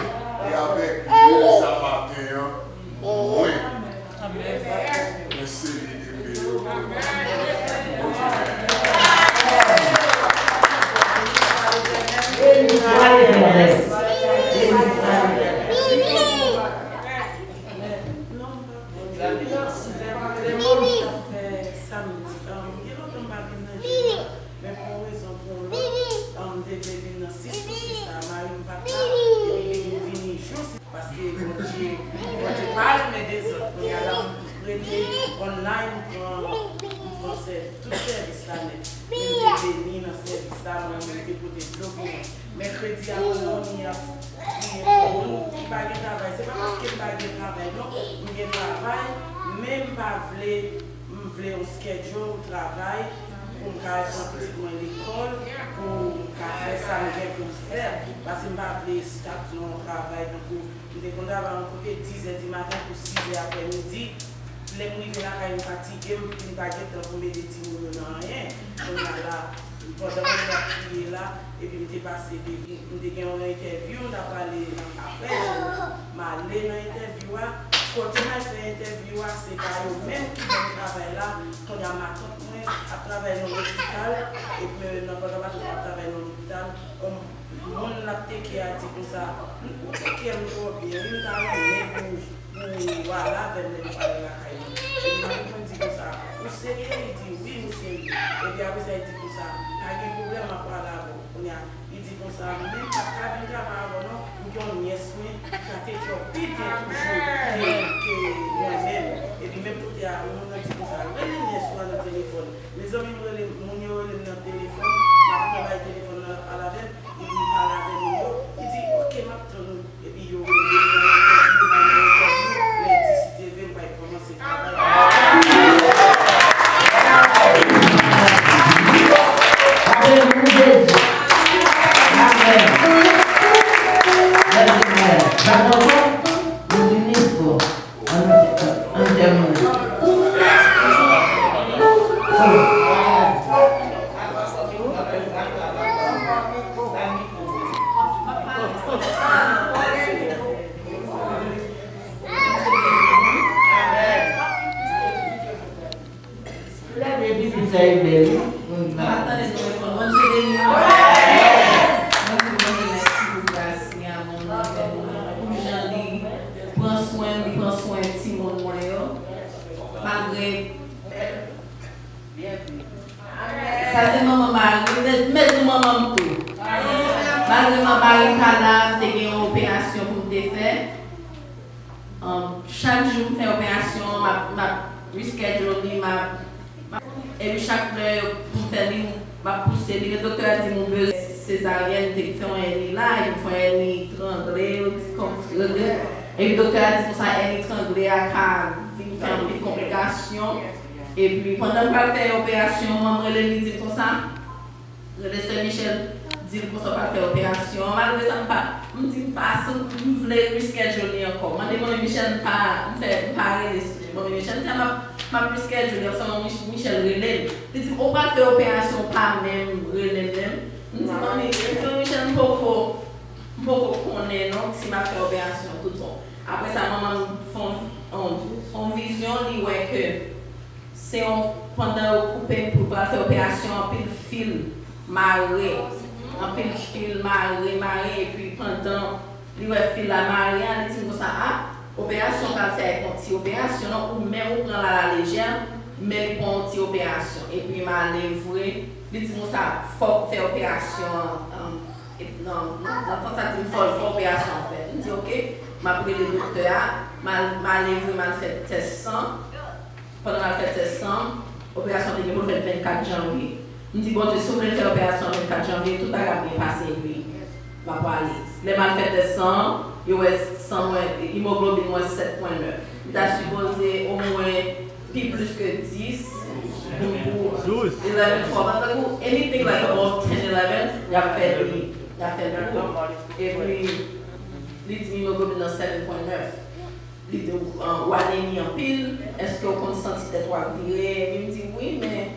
e avèk li sa maten an, mwen, mwen sele epe yo. Beni swa Letènèl. Beni swa Letènèl. Lè mwen t ap fè samdi, um, gen lontan m pa vin nan jèn nan, men pou yon rezon pou yon lòt, um, m te vle vin nan sis pou sis la, mari m pa t la, epi m vini jou sis, paske Bondye, Bondye pa renmen dezòd. Kounye a la, m rete online, m pran, m pran sèvi, tout sèvis la nèt. Men m te beni nan sèvis la, mwen menm te pote dlo pou mwen. Mèkredi a, pandan w ni ap priye pou moun ki pa gen travay, se pa paske m pa gen travay, non, m gen travay, men m pa vle, m vle yon schedule travay pou m ka al pran pitit mwen lekòl, pou m ka fè sa m gen pou m fè, paske m pa vle stuck nan yon travay, tankou m te konn travay yon kote dizè di maten pou sizè aprèmidi. Lè m rive lakay, m fatige, m fin pa gen tan pou m ede timoun yo nan anyen. Kounye a la, pandan mwen t ap priye la, epi m te pase depi, m te gen yon entèvyou, m ta prale nan Kapèj, m ale nan entèvyou a. Kote m al fè entèvyou a, se pa yo menm ki ban m travay la. Kounye a, matant mwen ap travay nan lopital, epi nan pandan matant mwen ap travay nan lopital, yon moun l ap teke a di konsa, ou teke m twò byen, wi, m ta renmen pou Pou w al avè m lè nou prale lakay nou. Epi mari mwen di konsa, ou serye? Li di, wi, m serye. Epi apre sa, li di konsa, pa gen pwoblèm, m ap prale avè w. Kounye a, li di konsa, men m p ap ka vin travay avè w non, m gen yon nyès mwen ki ka take care w pi byen toujou ke, ke mwen menm. Epi menm kote a, yon moun nan di konsa, rele nyès ou a nan telefòn. Mezanmi, m rele, moun yo rele m nan telefòn, m ap pran bay telefòn nan, l ap pale avè m, epi m pale avè moun yo. Li di, oke, m ap tann ou. Epi yo rele m nan entèvyou, m al nan entèvyou, lendi si Dye vle m pral kòmanse travay. Alelouya, Jezi. Amèn. Jezi, amèn. Sa kontan? Nou vini, bon. Ann, ann, ann, ann. Lè de pitit sa e bèl, wi. Mwen pa tande nou reponn. Bondye beni w. Mwen di Bondye mèsi pou gras li a, bon, li fè pou nou, pou jan li pran swen, li pran swen timoun mwen yo. Malgre Sa se manman mari m, men, men di manman m tou. Malgre manman mari m pa la, m te gen yon operasyon pou m te fè. Um, chak jou m fè operasyon an, m ap, m ap reschedule li, m ap, m ap, epi chak lè pou m fè li, m ap pouse li, men doktè a di m ou bezwen sezaryèn, m te fè yon èni la, epi m fè yon èni trangle, yo di kòm trangle. Epi doktè a di konsa èni trangle a ka vin fè anpil konplikasyon. Epi, pandan m pral fè operasyon an, m rele l, li di m konsa, rele sè Michèle, di l konsa w pral fè operasyon an. Malgre sa, m pa, m di m pa santi m vle reschedule li ankò. M mande manmi Michèle, m pa, m fè, m pa rele manmi Michèle, m di a m ap, m ap reschedule li, ansanm Mich-, Michèle rele m. Li di m, ou pral fè operasyon, ou pa menm rele m menm. M di, manmi, m di, manmi Michèle, m poko, m poko konnen non, si m ap fè operasyon, tout bon. Apre sa, manman m fè yon, yon, yon vizyon, li wè ke Se yon, pandan yo koupe m pou l pral fè operasyon, anpil fil mare, anpil fil mare, mare, epi pandan li wè fil la mare a, li di m konsa, a, operasyon pral fè a, e pa yon ti operasyon non, ou menm ou pran l alalejè, men li pa yon ti operasyon. Epi m ale vre, li di m konsa, fòk fè operasyon an, an, epi nan, nan, nan tan sa di m fò, fò operasyon an fèt. M di, oke, m ap rele doktè a, m al, m ale vre, m al fè tès san. Pandan m al fè tès san, operasyon te gen pou l fèt vennkat janvye. M di Bondye, si w vle m fè operasyon vennkat janvye, tout bagay ap byen pase, epi m ap prale. Lè m al fè tès san an, yo wè san mwen, imoglobin mwen sèt pwen nèf. Li ta sipoze omwen pi plis ke dis, pou eleven, twelve, tankou anything like above ten, eleven, y ap fè li, y ap fè l pou ou. Epi, li di m imoglobin nan sèt pwen nèf. Li di, "Ou, ou anemi anpil, èske w konn santi tèt ou ap vire?" Epi m di, "Wi, men,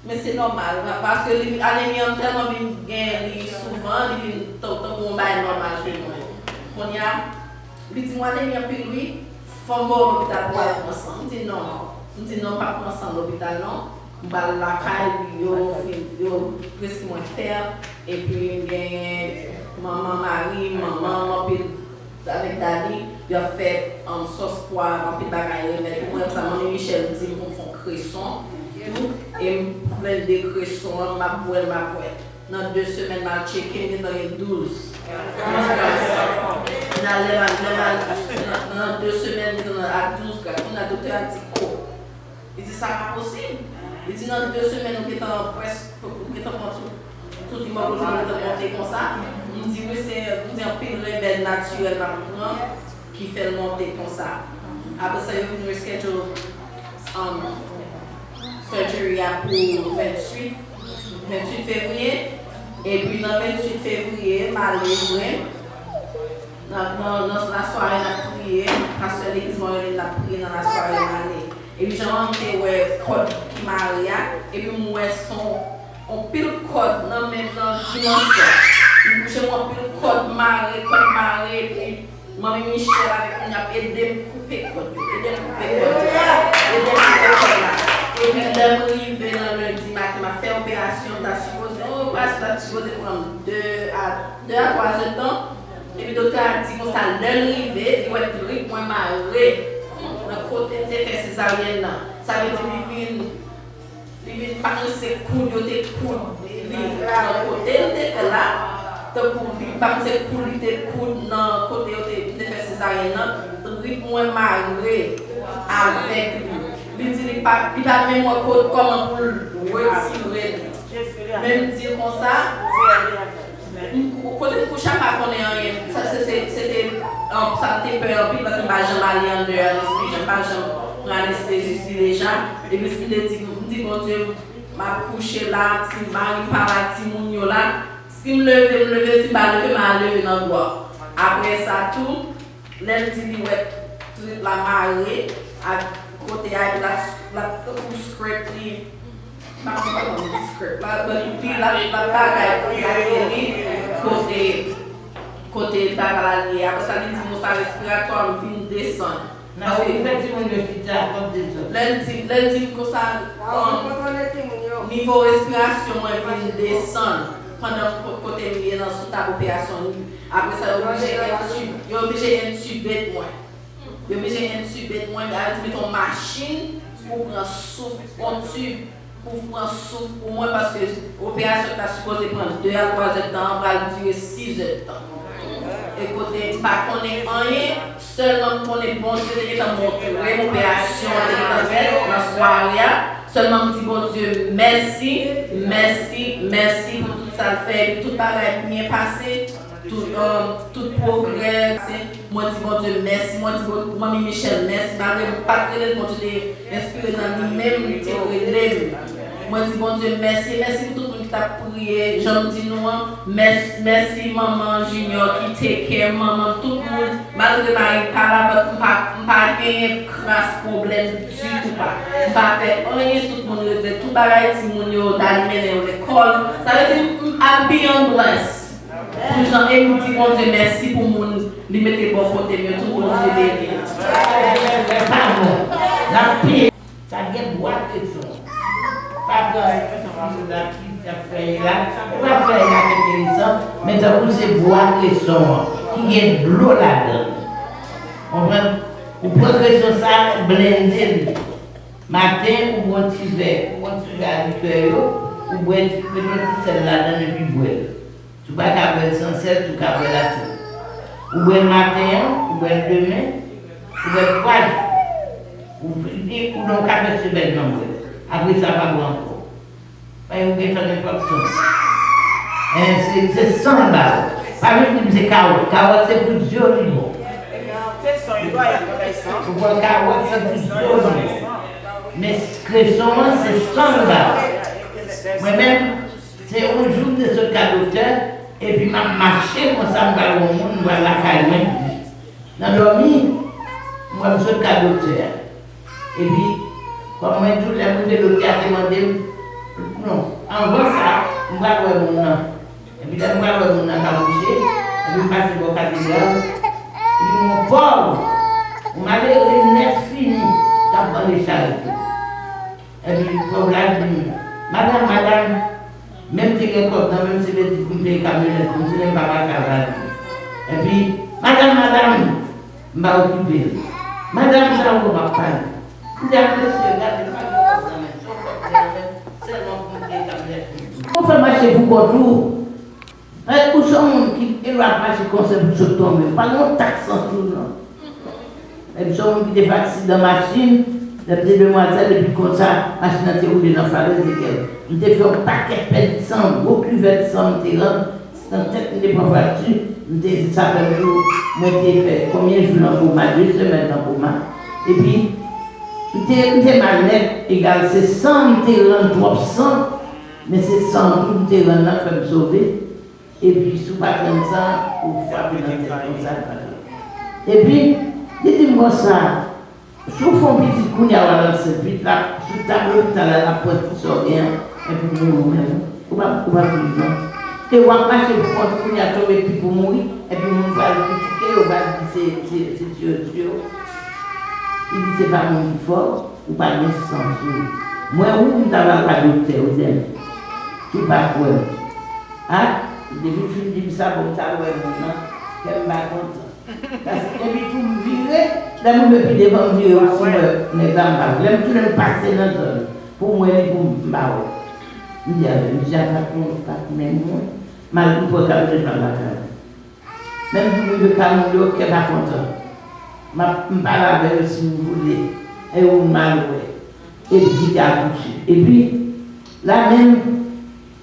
men se nòmal." Pa-, paske li, anemi an tèlman vin gen li souvan, li vin tan-, tankou yon bagay nòmal pou mwen. Kounye a, li di, "Ou anemi anpil, wi, fò m voye w lopital pou w al pran san." M di, "Non." M di, "Non, m p ap pran san lopital, non." M pral lakay, yo fin, yo preskri mwen fè, epi m genyen manman, mari, manman, anpil avèk Dani, y ap fè, um, sòs pwa, anpil bagay, remèd pou mwen, sa Manmi Michèl di m pou m fè yon kreson tou, e m blende kreson an, m ap bwè l, m ap bwè l. Nan de semèn, m al tcheke, m gentan gen douz. Douz gras. Nan lè m al, lè m al, nan, nan de semèn, m gentan nan, a douz gras. Kounye a, doktè a di, "O." Li di, "Sa pa posib." Li di, "Nan de semèn, ou gentan près-, ou gentan pran tout, tout imoglobin ou gentan monte konsa." M di, "Wi, se," m di, "anpil remèd natirèl m ap pran ki fè l monte konsa." Apre sa, yo vin reschedule, um, surgery a pou venntuit, venntuit fevriye. Epi nan venntuit fevriye, m ale vre. Nan, nan, nan lasware, n ap priye. Pastè legliz mwen rele, n ap priye nan lasware, m ale. Epi jan m te wè kòd ki mare a, epi m wè se yon, yon pil kòd nan menm nan dimansyon. M kouche, m wè yon pil kòd mare, kòd mare, epi Manmi Michèl avèk moun y ap ede m koupe kòd yo, ede m koupe kòd yo, ede m koupe kòd la. Epi lè m rive nan lendi maten, m ap fè operasyon, m ta sipoze, yon operasyon ta sipoze pran m de a, de a twa zè tan. Epi doktè a di konsa, lè l rive, li wè trip mwen mare nan kote m te fè sezaryèn nan. Sa vle di li vin, li vin pa konn se koud yo te koud li nan kote l te fè la. Tankou li pa konn se koud li te koud nan kote yo te, m te fè sezaryèn nan. Trip mwen mare avèk li. Li di li pa, li pa menm wè kot kòman pou l retire li. Men m di l konsa, M kou-, kote m kouche a pa konnen anyen. Sa se, se, se te, an, sa m te pè anpil paske m pa janm ale anndan anestezi, m pa janm pran anestezi deja. Epi m te di, m di, "Bondye, m ap kouche la, ti mari m pa la, timoun yo la. Si m leve, m leve, si m pa leve, m a leve nan dwa." Apre sa tou, lè l di li wè trip la mare ak kote a, epi l ap, l ap tankou scrape li, m pa konn kòman m di scrape la, but li, l ap, l ap bagay pou l ap li kote, kote bagay la ye. Apre sa, li di m sa respiratwa m vin desann. Nan, ou fè timoun yo chita, kòm de zòt. Lè l di, lè l di m konsa, um, nivo respirasyon mwen vin desann pandan m ko-, kote m ye nan sou tab operasyon. Apre sa, yo oblije entib-, yo oblije entibate mwen. Yo oblije entibate mwen, sa vle di mete yon machin pou pran souf, yon tib pou pran souf pou mwen, paske operasyon ki ta sipoze pran de a twa zè tan an pral dire sis zè tan. E kote m pa konnen anyen, sèlman m konnen Bondye te gentan montre m operasyon an te gentan fèt nan sware a. Sèlman m di Bondye mèsi, mèsi, mèsi pou tout sa l fè, epi tout bagay byen pase. Tout, um, tout pwogrè, se, mwen di Bondye mèsi, mwen di Bon-, Manmi Michèl mèsi, malgre m pa t rele l, Bondye te enspire nan li menm, li te rele m. Mwen di Bondye mèsi, e mèsi pou tout moun ki t ap priye, jan m di nou an, mèsi, mèsi manman Junior ki take care manman, tout moun, malgre mari m pa la, but m pa, m pa genyen kras pwoblèm ditou pa. M pa fè anyen, tout moun regle tout bagay, timoun yo, Dani mennen yo lekòl. Sa vle di, m, m, I'm beyond blessed. Pou jan e m di Bondye mèsi pou moun li mete bò kote m yo tou, Bondye beni. Lè pa bon, l ap peye. Sa gen bwa kreson. Pa pran moun la ki ap fè la. Ou pa fè la ki enteresan, men tankou se bwa kreson an ki gen dlo ladan l. Konprann? Ou pran kreson sa, blende l. Maten, ou pran ti vè, ou pran ti vè a likè yo, ou bwè ti, mete yon ti sèl ladan l epi bwè l. Si w pa ka bwè l san sèl, tou ka bwè l ak sèl. Ou bwè l maten an, ou bwè l demen, ou bwè l twa jou. Ou, li Ou nan kafe semèn nan mwen. Apre sa, pa bwè ankò. Paske ou gentan gen twòp san. Eh, se, se san l ba ou. Pa vin di m se kawòt. Kawòt se pou zye w li bon. Ou pran kawòt, se pou zye w li bon. Men kreson an, se san l ba ou. Mwen menm, se yon jou m te sot ka doktè, epi m ap mache konsa, m pral wè yon moun, m pral lakay mwen. Nan dòmi, m wè m sot ka doktè a. Epi, kòm mwen di w, lè m rive, doktè a te mande m, non, anvan sa, m pral wè moun nan. Epi lè m pral wè moun nan ka kouche, epi m pase bò katedral, li di m, yon pòv, yon malere nèt fini, k ap mande charite. Epi pòv la di m, madanm, madanm, menm te gen kòb nan men m, se vle di pou m peye kamyonèt pou m, se menm papa travay. Epi, madanm, madanm, m pa okipe l. Madanm, sa ou m ap pale. M di a mesye, gade, m pa gen kòb nan men m, se yon kòb ki nan men m, sèlman pou m peye kamyonèt pou m. Ou fè mache pou kont ou. Ou se yon moun ki, e lè w ap mache konsa pou sot tonbe, ou pa gen yon tak san sou ou non. Epi se yon moun ki te fè aksidan machin, lè m te demwazèl, epi konsa, machin nan te woule nan falèz, e kè m te fè yon pakèt pèdi san, yon gwo kivèt san m te rann, nan tèt m te pran frakti, m te di sa fè m tou, mwen te fè konbyen jou nan koma, de semèn nan koma. Epi, m te, m te mal nèt, egal se san m te rann, twòp san, men se san tou m te rann nan k fè m sove. Epi, si w pa tann sa, ou frape nan tèt konsa, l pa dwe. Epi, li di m konsa, si w fè yon pitit kounye a, w al ansent vit la, sou tab lopital la, l ap pran ti sa w gen an, epi w mouri w menm. Ou p ap, ou p ap viv non. E w ap mache pou kont ou kounye a, tonbe pi pou mouri, epi moun pral kritike yo, pral di se, se, se tye yo tye w. Li di se pa moun ki fè w, ou pa gen san sou ou. Mwen, wi, m ta pral pa doktè, ou tande. Si w pa kwè m. A, depi l fin di m sa, bon, m t al wè moun nan, kè m pa kontan. Paske epi tou m vire, lè m rive pi devan, m vire, ou si m wè nèg la, m pa wè. Lè m tounen, m pase nan zòn pou m wè li, pou m pa wè. M di avè l, mesye a pa t, pa t menm mwen, m al, m pran kamyonèt m al lakay mwen. Menm tou m rive kay mwen, yo kè pa kontan. M ap, m pale avè yo si m vle, e yo m al wè. Epi ki te akouche. Epi, la menm,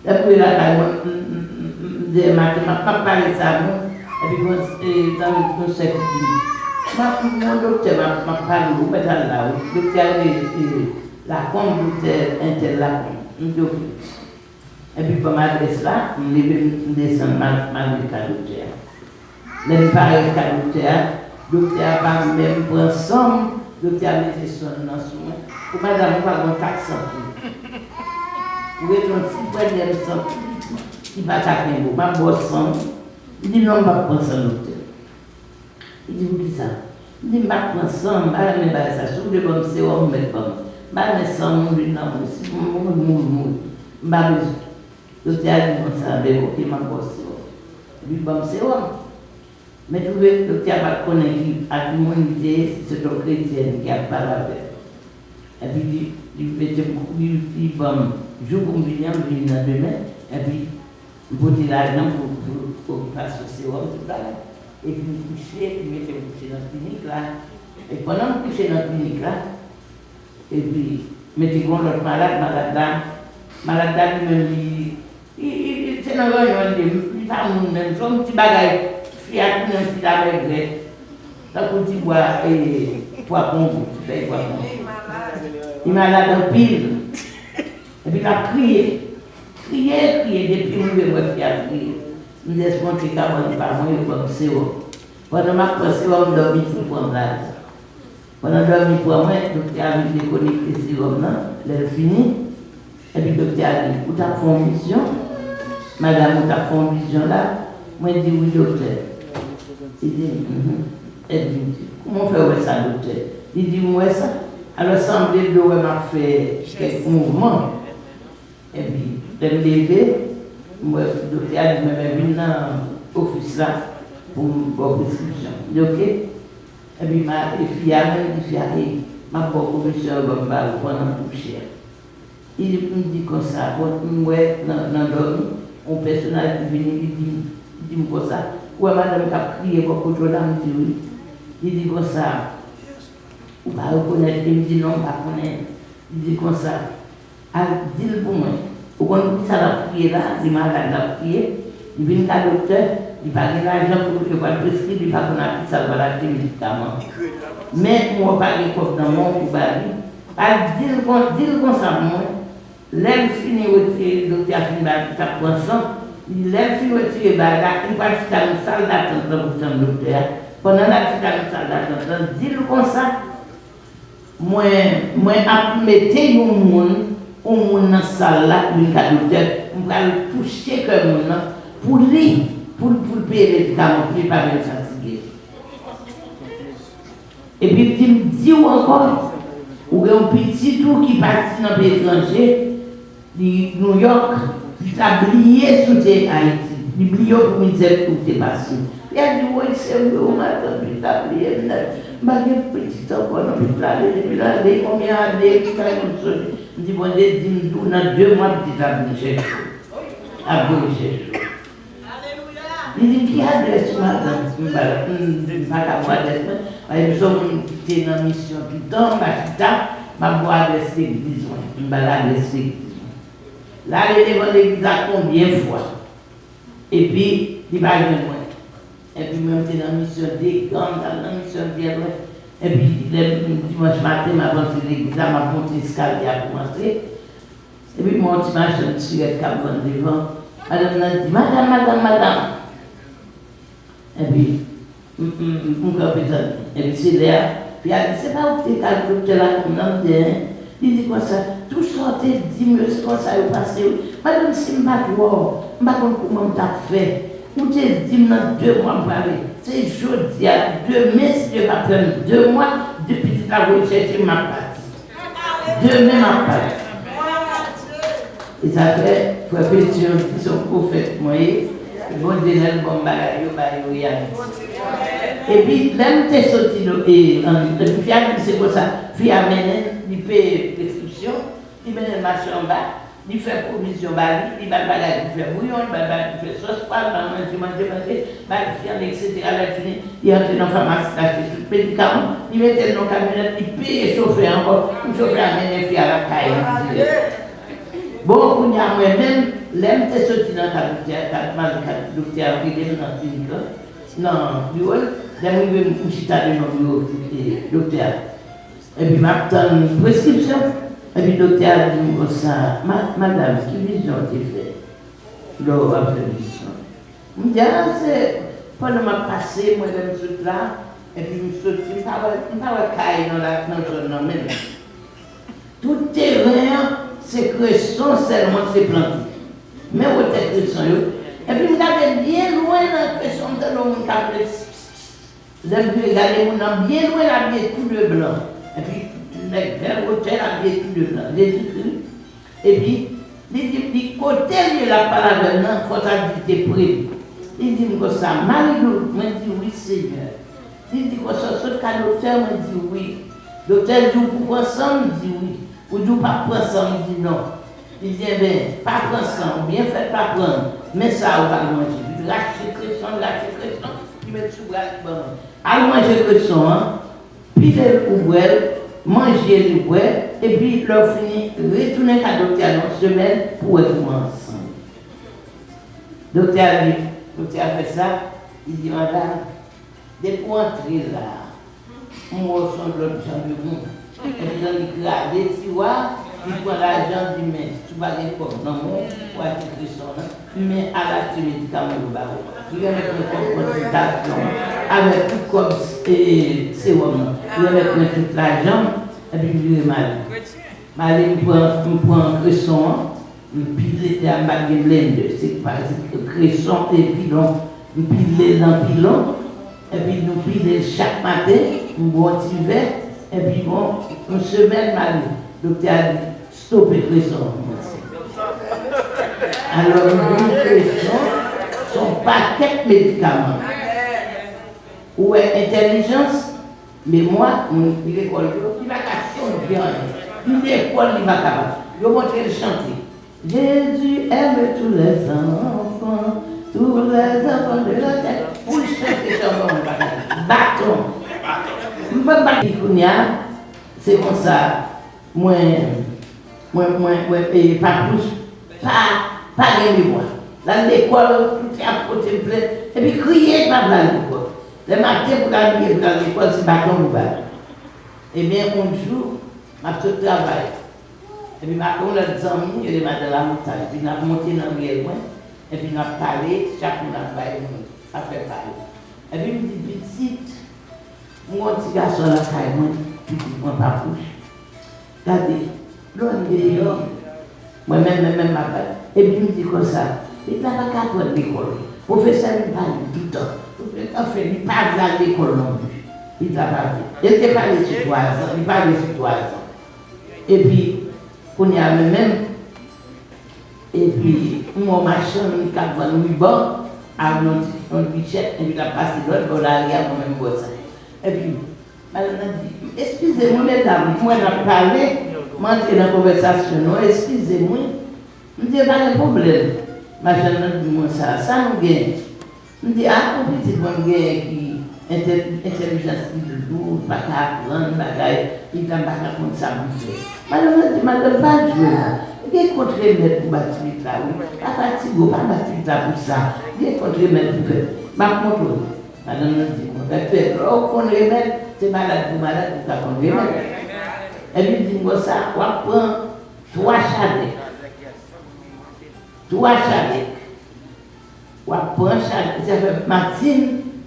lè m rive lakay mwen, m, m, m, m, m, dèyè maten, m ap, m ap pale sa moun, epi mwen, e, tann yon sè ki di m, m ap, m, yon doktè, m ap, m ap pale, ou mèt al la, wi. Doktè a rele, e, Lakonm, doktè entèl Lakonm. M di, oke. Epi ban m adrès la, m leve, m, m desann, m al, m al met ka doktè a. Lè m parèt ka doktè a, doktè a pa menm pran san m, doktè a mete san m nan sou mwen. Ou madanm, ou pa gen yon tak san sou ou. Ou ret yon ti prèlyèm san ki pa ta kenbe w. M ap ba w san m. Li di non, m p ap pran san doktè. Li di, poukisa? M di, m pa t pran san, m pa renmen bagay sa. Si w vle ban m sewòm, ou mèt ban m. M pa renmen san moun vin nan mwen. Si moun mouri, mouri, mouri. M pa bezwen. Doktè a di konsa, ben, oke, m ap ba w sewòm. Epi ban m sewòm. Men twouve, doktè a pa t konnen ki, a ki moun li te ye, si se t yon kretyèn ki ap pale avè l. Epi li, li mete m, li, li ban m, jou pou m vini an, m vini nan demen, epi m pote lajan pou, pou okipasyon sewòm, tout bagay. Epi m kouche, li mete m kouche nan klinik la. E pandan m kouche nan klinik la, epi mete gen yon lòt malad, malad la, malad la li menm li, li, li, li se nan ranyon li ye, li pa moun menm, se yon ti bagay, fi a tounen yon ti lamègrèt, tankou ti bwa, e, pwa kongo, ti fèy pwa kongo. Li malad anpil. Epi l ap kriye. Kriye, kriye, depi m rive m wè fi a kriye. M deskonte kabann pa mwen, yo ban m sewòm. Pandan m ap pran sewòm, dòmi tou pran m ladan. Pandan dòmi pran mwen, doktè a vin dekonekte sewòm nan, lè l fini, epi doktè a di, ou t ap fè yon vizyon? Madanm, ou t ap fè yon vizyon la? Mwen di, wi, doktè. Li di, mhm. Epi m di, kouman w fè wè sa, doktè? Li di, m wè sa. Alò, sanble dlo wè m ap fè kèk mouvman. Epi, lè m leve, m wè doktè a di, men, men vin nan ofis la pou m ba w preskripsyon. M di, oke. Epi, m a, e fi a, menm di fi a, e, m ap ba w komisyon yo ban m ba ou pandan m kouche a. Li di, m di konsa, bon, m wè nan, nan dòmi, yon pèsonaj ki vini, li di, li di m konsa, ou wè madanm k ap kriye bò kote w la? M di, wi. Li di konsa, Ou pa rekonèt li? M di, non, m pa konnen. Li di konsa, al di l pou mwen. Ou konn poukisa l ap kriye la? Li malad, l ap kriye. Li vin ka doktè, li pa gen lajan pou yo pral preskri, li pa konn ak kisa l pral achte medikaman. Men m wè w pa gen kòb nan men w pou ba li. Al di l kon, di l konsa pou mwen. Lè l fini retire, doktè a fin ba l, li t ap pran san. Lè l fin retire bagay la, li pral chita nan sal datant lan pou tann doktè a. Pandan l ap chita nan sal datant lan, di l konsa, mwen, mwen ap mete yon moun, yon moun nan sal la pou vin ka doktè. M pral touche kè moun nan pou li, pou, pou l peye medikaman, pou li pa vin fatige. Epi l di m, di w ankò, ou gen yon pitit ou ki pati nan peyi etranje, li Nouyòk, li ta bliye si w te Ayiti. Li bliye w pou mizè ou te pase. Li a di, woy, se vre, wi, matant, li ta bliye m nèt. M pa gen pitit ankò, non, pitit la ale, depi l ale, konbyen ane, ki kay moun sonje? M di, Bondye di m, di w, nan de mwa, pitit la ap vin chèche w. Ap vin chèche w. Li di m, ki adrès ou, madanm? M ba l, m, m pa ka ba w adrès mwen. Paske m se yon moun ki te nan misyon toutan, m pa chita, m ap ba w adrès legliz mwen. M ba l adrès legliz mwen. L ale devan legliz la konbyen fwa? Epi, li pa jwenn mwen. Epi mwen, m te nan misyon degan, m t al nan misyon byen lwen. Epi, lè m, dimanch maten, m ap antre legliz la, m ap monte eskalye a pou m antre. Epi m wè yon ti machann sirèt k ap vann devan. Madanm nan di, madanm, madanm, madanm. Epi, m, m, m, m kanpe tande. Epi se lè a, fi a di, se pa ou ki te kal doktè la konm nan m di, en? Li di konsa, tout sa w te di m yo, se konsa yo pase, wi. Madanm, si m pa t wè w, m pa konn kouman m t ap fè. Ou te di m nan de mwa m prale. Se jodi a, demen, si Dye ka fè m de mwa, de pitit la voye chèche m, m ap pati. Demen m ap pati. E sa fè, frè Petion di se yon pwofèt mwen ye. Bondye lè l ban m bagay yo, ba yo reyalize. Epi, lè m te soti do, e, an, epi fi a di se konsa, fi a mennen, li peye preskripsyon, li mennen l mache anba, li fè pwovizyon ba li, li ba l bagay pou fè bouyon, li ba l bagay pou fè sòs pwa, li ba l manje, manje, manje, ba l fyann, etsetera. Lè l fini, li antre nan famasi, l achte tout medikaman, li mete l nan kamyonèt, li peye chofè a ankò, pou chofè a mennen fi a lakay li dirèk. Bon, kounye a mwen menm, lè m te soti nan ka doktè a, ka, m al ka doktè a rele m nan klinik lan, nan biwo l, lè m rive m chita devan biwo, e, doktè a. Epi m ap tann preskripsyon. Epi doktè a di m konsa, "Ma-, madanm, ki vizyon w te fè lè w ap fè vizyon?" M di, "A, se pandan m ap pase, mwen lè m sot la, epi m soti, m pa wè, m pa wè kay nan la, nan zòn nan menm. Tout teren an, se kreson sèlman ki te plante. Men wotè kreson yo. Epi m gade byen lwen nan kreson, m tande yon moun k ap rele, lè m vire gade moun nan byen lwen, l abiye tou de blan. Epi, nèg bèl wotè, l abiye tou de blan. Jezikri. Epi, li di, li kote l ye, l ap pale avè m nan, fò ta di l te pre m. Li di m konsa, "Marie-Lou," mwen di, "Wi, Senyè." Li di konsa, "W sot ka doktè?" Mwen di, "Wi." "Doktè di w pou pran san?" M di, "Wi." "Ou di w p ap pran san?" M di, "Non." Li di, "Enben, pa pran san, ou byen fèt pa pran l. Men sa ou pral manje." Li rache kreson, li rache kreson, li met sou bra li ban mwen. "Al manje kreson an, pile l ou bwè l, manje l ou bwè, epi lè w fini, retounen ka doktè a nan yon semèn pou w wè kouman w santi." Doktè a di, doktè a fè sa, li di, "Madanm, depi w antre la a, m wè w se yon lòt jan de moun." Epi l annik rale tiwa, li pran lajan, di, "Men, si w pa gen kòb nan men w pou achte kreson an, men al achte medikaman yo ba w." Li remèt mwen kòb konsiltasyon an, avèk tout kòb, e, sewòm nan. Li remèt mwen tout lajan m, epi m vire m ale. M ale, m pran, m pran kreson an, m pile, lè a m pa t gen blendè, se pa, se kreson e pilon. M pile l nan pilon, epi nou pile l chak maten, m bwè yon ti vè, epi bon, yon semèn m ale. Doktè a di, "Stope kreson an," mwen di. Alò, m di, "Kreson, se yon pakèt medikaman." Ou wè entèlijans, memwa, moun ki lekòl yo, li pa ka sonje anyen. Li lekòl, li pa kapab. Yo montre l chante. "Jésus aime tous les enfants, tous les enfants de la terre." Pou l chante chan, bon, m pa ka. Baton. M pa, m pa di kounye a, Se konsa, mwen, mwen, mwen, mwen, e, Papouch, pa, pa gen memwa. L al lekòl, tout ap pote m plent, epi kriye, pa vle al lekòl. Lè maten pou l al, pou l al lekòl, se baton pou bat. Ebyen, yon jou, m ap sot travay. Epi m ak yon lòt zanmi, yo rele Madan Lamontagne. Epi n ap monte nan riyèl mwen, epi n ap pale, chak moun ap bay moun afè pa yo. Epi m di, pitit, m gen yon ti gason lakay mwen, pitit mwen Papouch. Gade, lè m deyò, mwen menm, mwen menm m ap bay. Epi m di konsa, pitit la pa ka pran lekòl. Pwofesè vin pale toutan. Anfen, li pa vle al lekòl non plis. Pitit la pa vle. E l te pale sou twazan, li pale sou twazan. Epi, kounye a, mwen menm, epi, m wè yon machann k ap vann riban ak yon ti, yon ti chèk, epi l ap pase lòt bò lari a, mwen menm bò sa. Epi, madanm nan di, eskize mwen, medam, m wè n ap pale, m antre nan konvèsasyon nou, eskize mwen. M di, pa gen pwoblèm. Machann nan di mwen sa, sa nou gen? M di, a, pou pitit mwen m genyen ki entè-, entèlijans li lou, li pa ka aprann bagay, li pa ka konn sa pou l fè. Madanm nan di, madanm, pa jwe la. Gen kont remèd pou ba ti pitit la, wi. Pa fatige w, pa ba ti pitit la pou sa. Gen kont remèd pou fè. M ap montre w. Madanm nan di, mwen, dòktè, lè w konn remèd, se malad pou malad ou ka konn remèd. Epi l di m konsa, w ap pran twa chadèk. Twa chadèk. W ap pran chak, sa fè matin,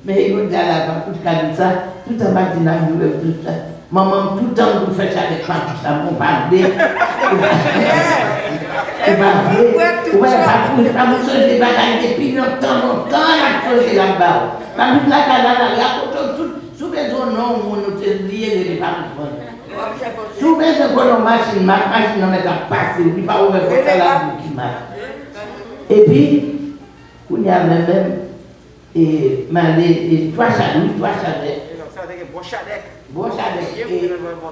men yo di a la, pa kout kado sa, toutan matin ap di wè tout sa. Manman m toutan m tou fè chadèk pa pou sa, bon, pa vle. Ou pa vle. Ou wè, pa pou, pa pou sonje bagay depi lontan, lontan, l ap sonje l ap ba ou. Pa vin lakay la, la, rakonte w tout, si w bezwen yon non, yon moun ou te bliye, rele pa pou pran. Si w bezwen konnen yon machin, ma-, machin nan mèt ap pase, li pa ouvè pòt la, l ap di ki mal. Epi, Kounye a menm, menm, e, m ale, e, twa chadèk, wi, twa chadèk. E non, sa te gen bon chadèk. Bon chadèk, e,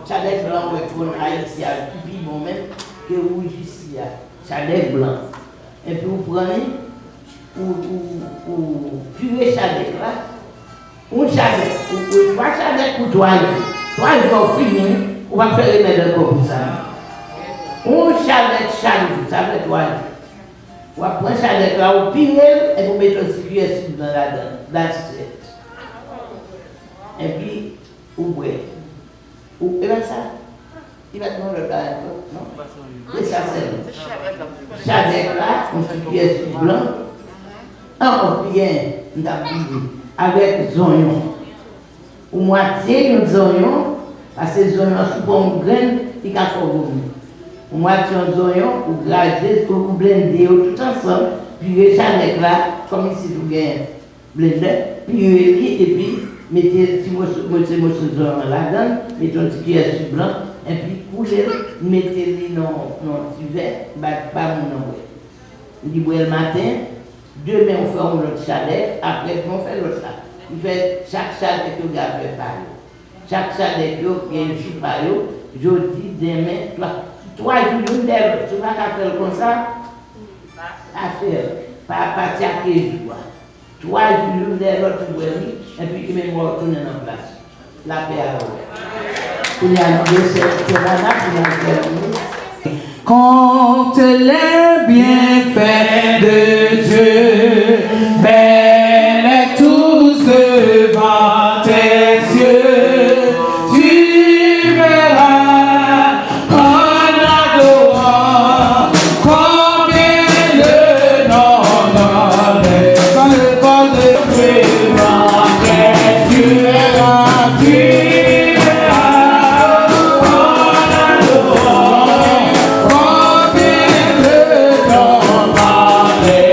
chadèk blan, wè, twòn Ayiti a, ki pi bon menm, ke wouj isi a. Chadèk blan. Epi ou pran li, ou, ou, ou pire chadèk la. Yon chadèk, ou, ou, twa chadèk pou twa jou. Twa jou a ou fini, ou pa fè remèd ankò pou sa. Yon chadèk chak jou, sa fè twa jou. W ap pran chadèk la, ou pire l, epi ou mete yon ti kiyè sik blan ladan l. That's it. Epi, ou bwè. Ou, e pa sa? Li pa t gen yon lòt bagay ankò, non? E sa sèlman. Chadèk la, yon ti kiyè sik blan. An, yon kiyè, m t ap bliye. Avèk zonyon. Ou mwatye yon zonyon, paske zonyon, si w pran yon grenn, li ka fè w vomi. Ou mwatye yon zonyon, ou graje, ou, ou blende yo tout ansanm, pire chadèk la, kòm isit ou gen blendè, pire li, epi mete ti moso, moso, moso zonyon an ladan l, mete yon ti kiyè sik blan, epi koule l, mete li nan, nan ti vè, ba, ba moun nan bwè. Li bwè l maten, demen ou fè yon lòt chadèk, aprè demen ou fè lòt la. Li fè chak chadèk yo gen afè pa yo. Chak chadèk yo gen jou pa yo, jodi, demen, twa, twa jou youn dèyè lòt. Si w pa ka fè l konsa, pa fè l. Pa, pa tyake jou a. Twa jou youn dèyè lòt, ou bwè li, epi ki memwa w tounen nan plas. Lapè avè w. Kounye a, nou gen sè, sè Nana pou n al fè yon. Compte les bienfaits de Dieu, mets-les tous devant tes yeux. Tu verras en adorant combien le nombre dans le corps de Dieu. Tu verras, tu verras en adorant combien le nombre dans le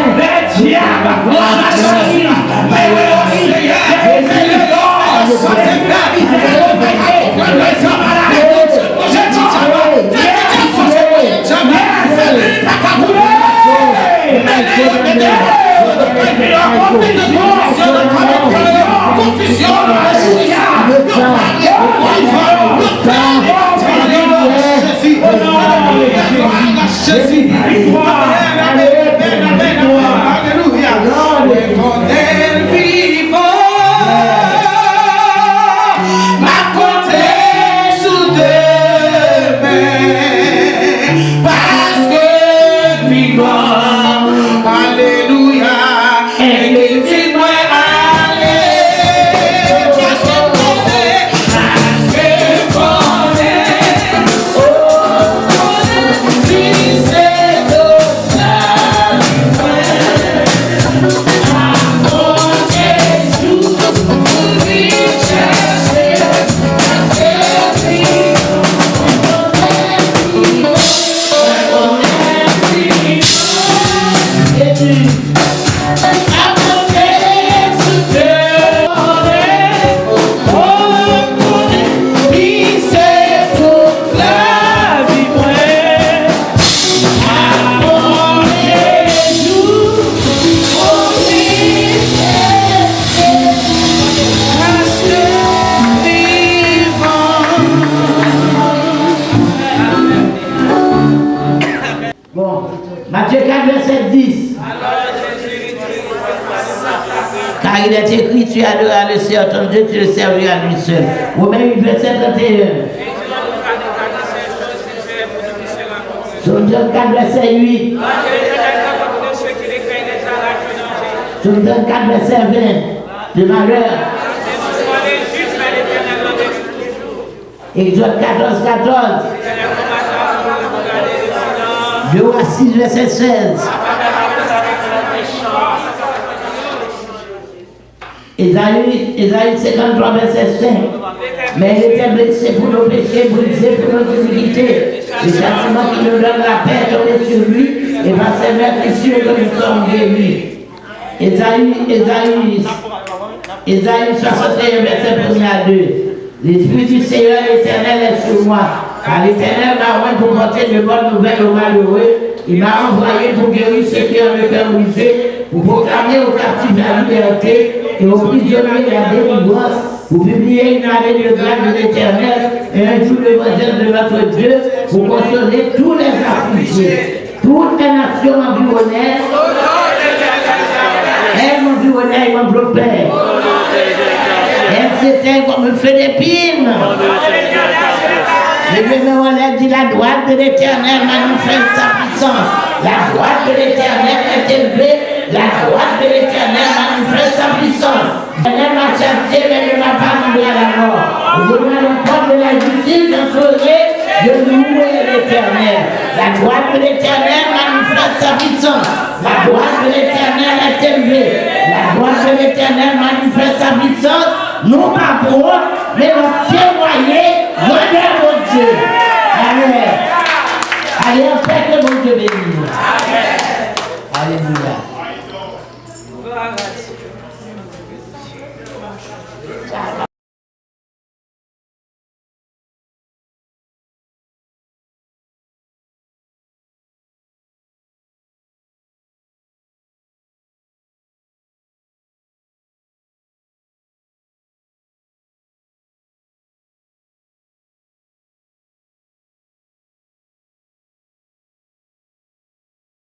Car il est écrit, tu adoreras le Seigneur ton Dieu, tu le serviras lui seul. Romains huit, verset trente et un. Sòm trannkat, vèsè uit. Sòm trannkat, vèsè ven. De malheur. Egzòd katòz, katòz. De Wa sis, vèsè sèz. Ezayi, Ezayi senkanntwa, vèsè senk. Mais il était blessé pour nos péchés, brisé pour notre iniquité. Le châtiment qui nous donne la paix est tombé sur lui, et par ses meurtrissures que nous sommes guéris. Ezayi, Ezayi, Ezayi swasannteyen, vèsè premye a de. L'Esprit du Seigneur l'Éternel est sur moi, car l'Éternel m'a oint pour porter de bonnes nouvelles aux malheureux. Il m'a envoyé pour guérir ceux qui ont le cœur brisé, pour proclamer aux captifs la liberté et aux prisonniers la délivrance, pour publier une année de grâce de l'Éternel et un jour de vengeance de notre Dieu, pour consoler tous les affligés. Toutes les nations m'environnèrent. Elles m'environnèrent et m'enveloppèrent. Elles s'éteignent comme un feu d'épines. Leve men w anlè, di, la droite de l'Éternel manifeste sa puissance. La droite de l'Éternel est élevée. La droite de l'Éternel manifeste sa puissance. L'Éternel m'a chassé, mais ne m'a pas livré à la mort. Je vois le peuple de la justice, je ferai de louer l'Éternel. La droite de l'Éternel manifeste sa puissance. La droite de l'Éternel est élevée. La droite de l'Éternel manifeste sa puissance. Nou pa pwòp, men n ap temwaye grandè Bondye. Amen. Allez en paix, que Bondye beni nou. Alelouya.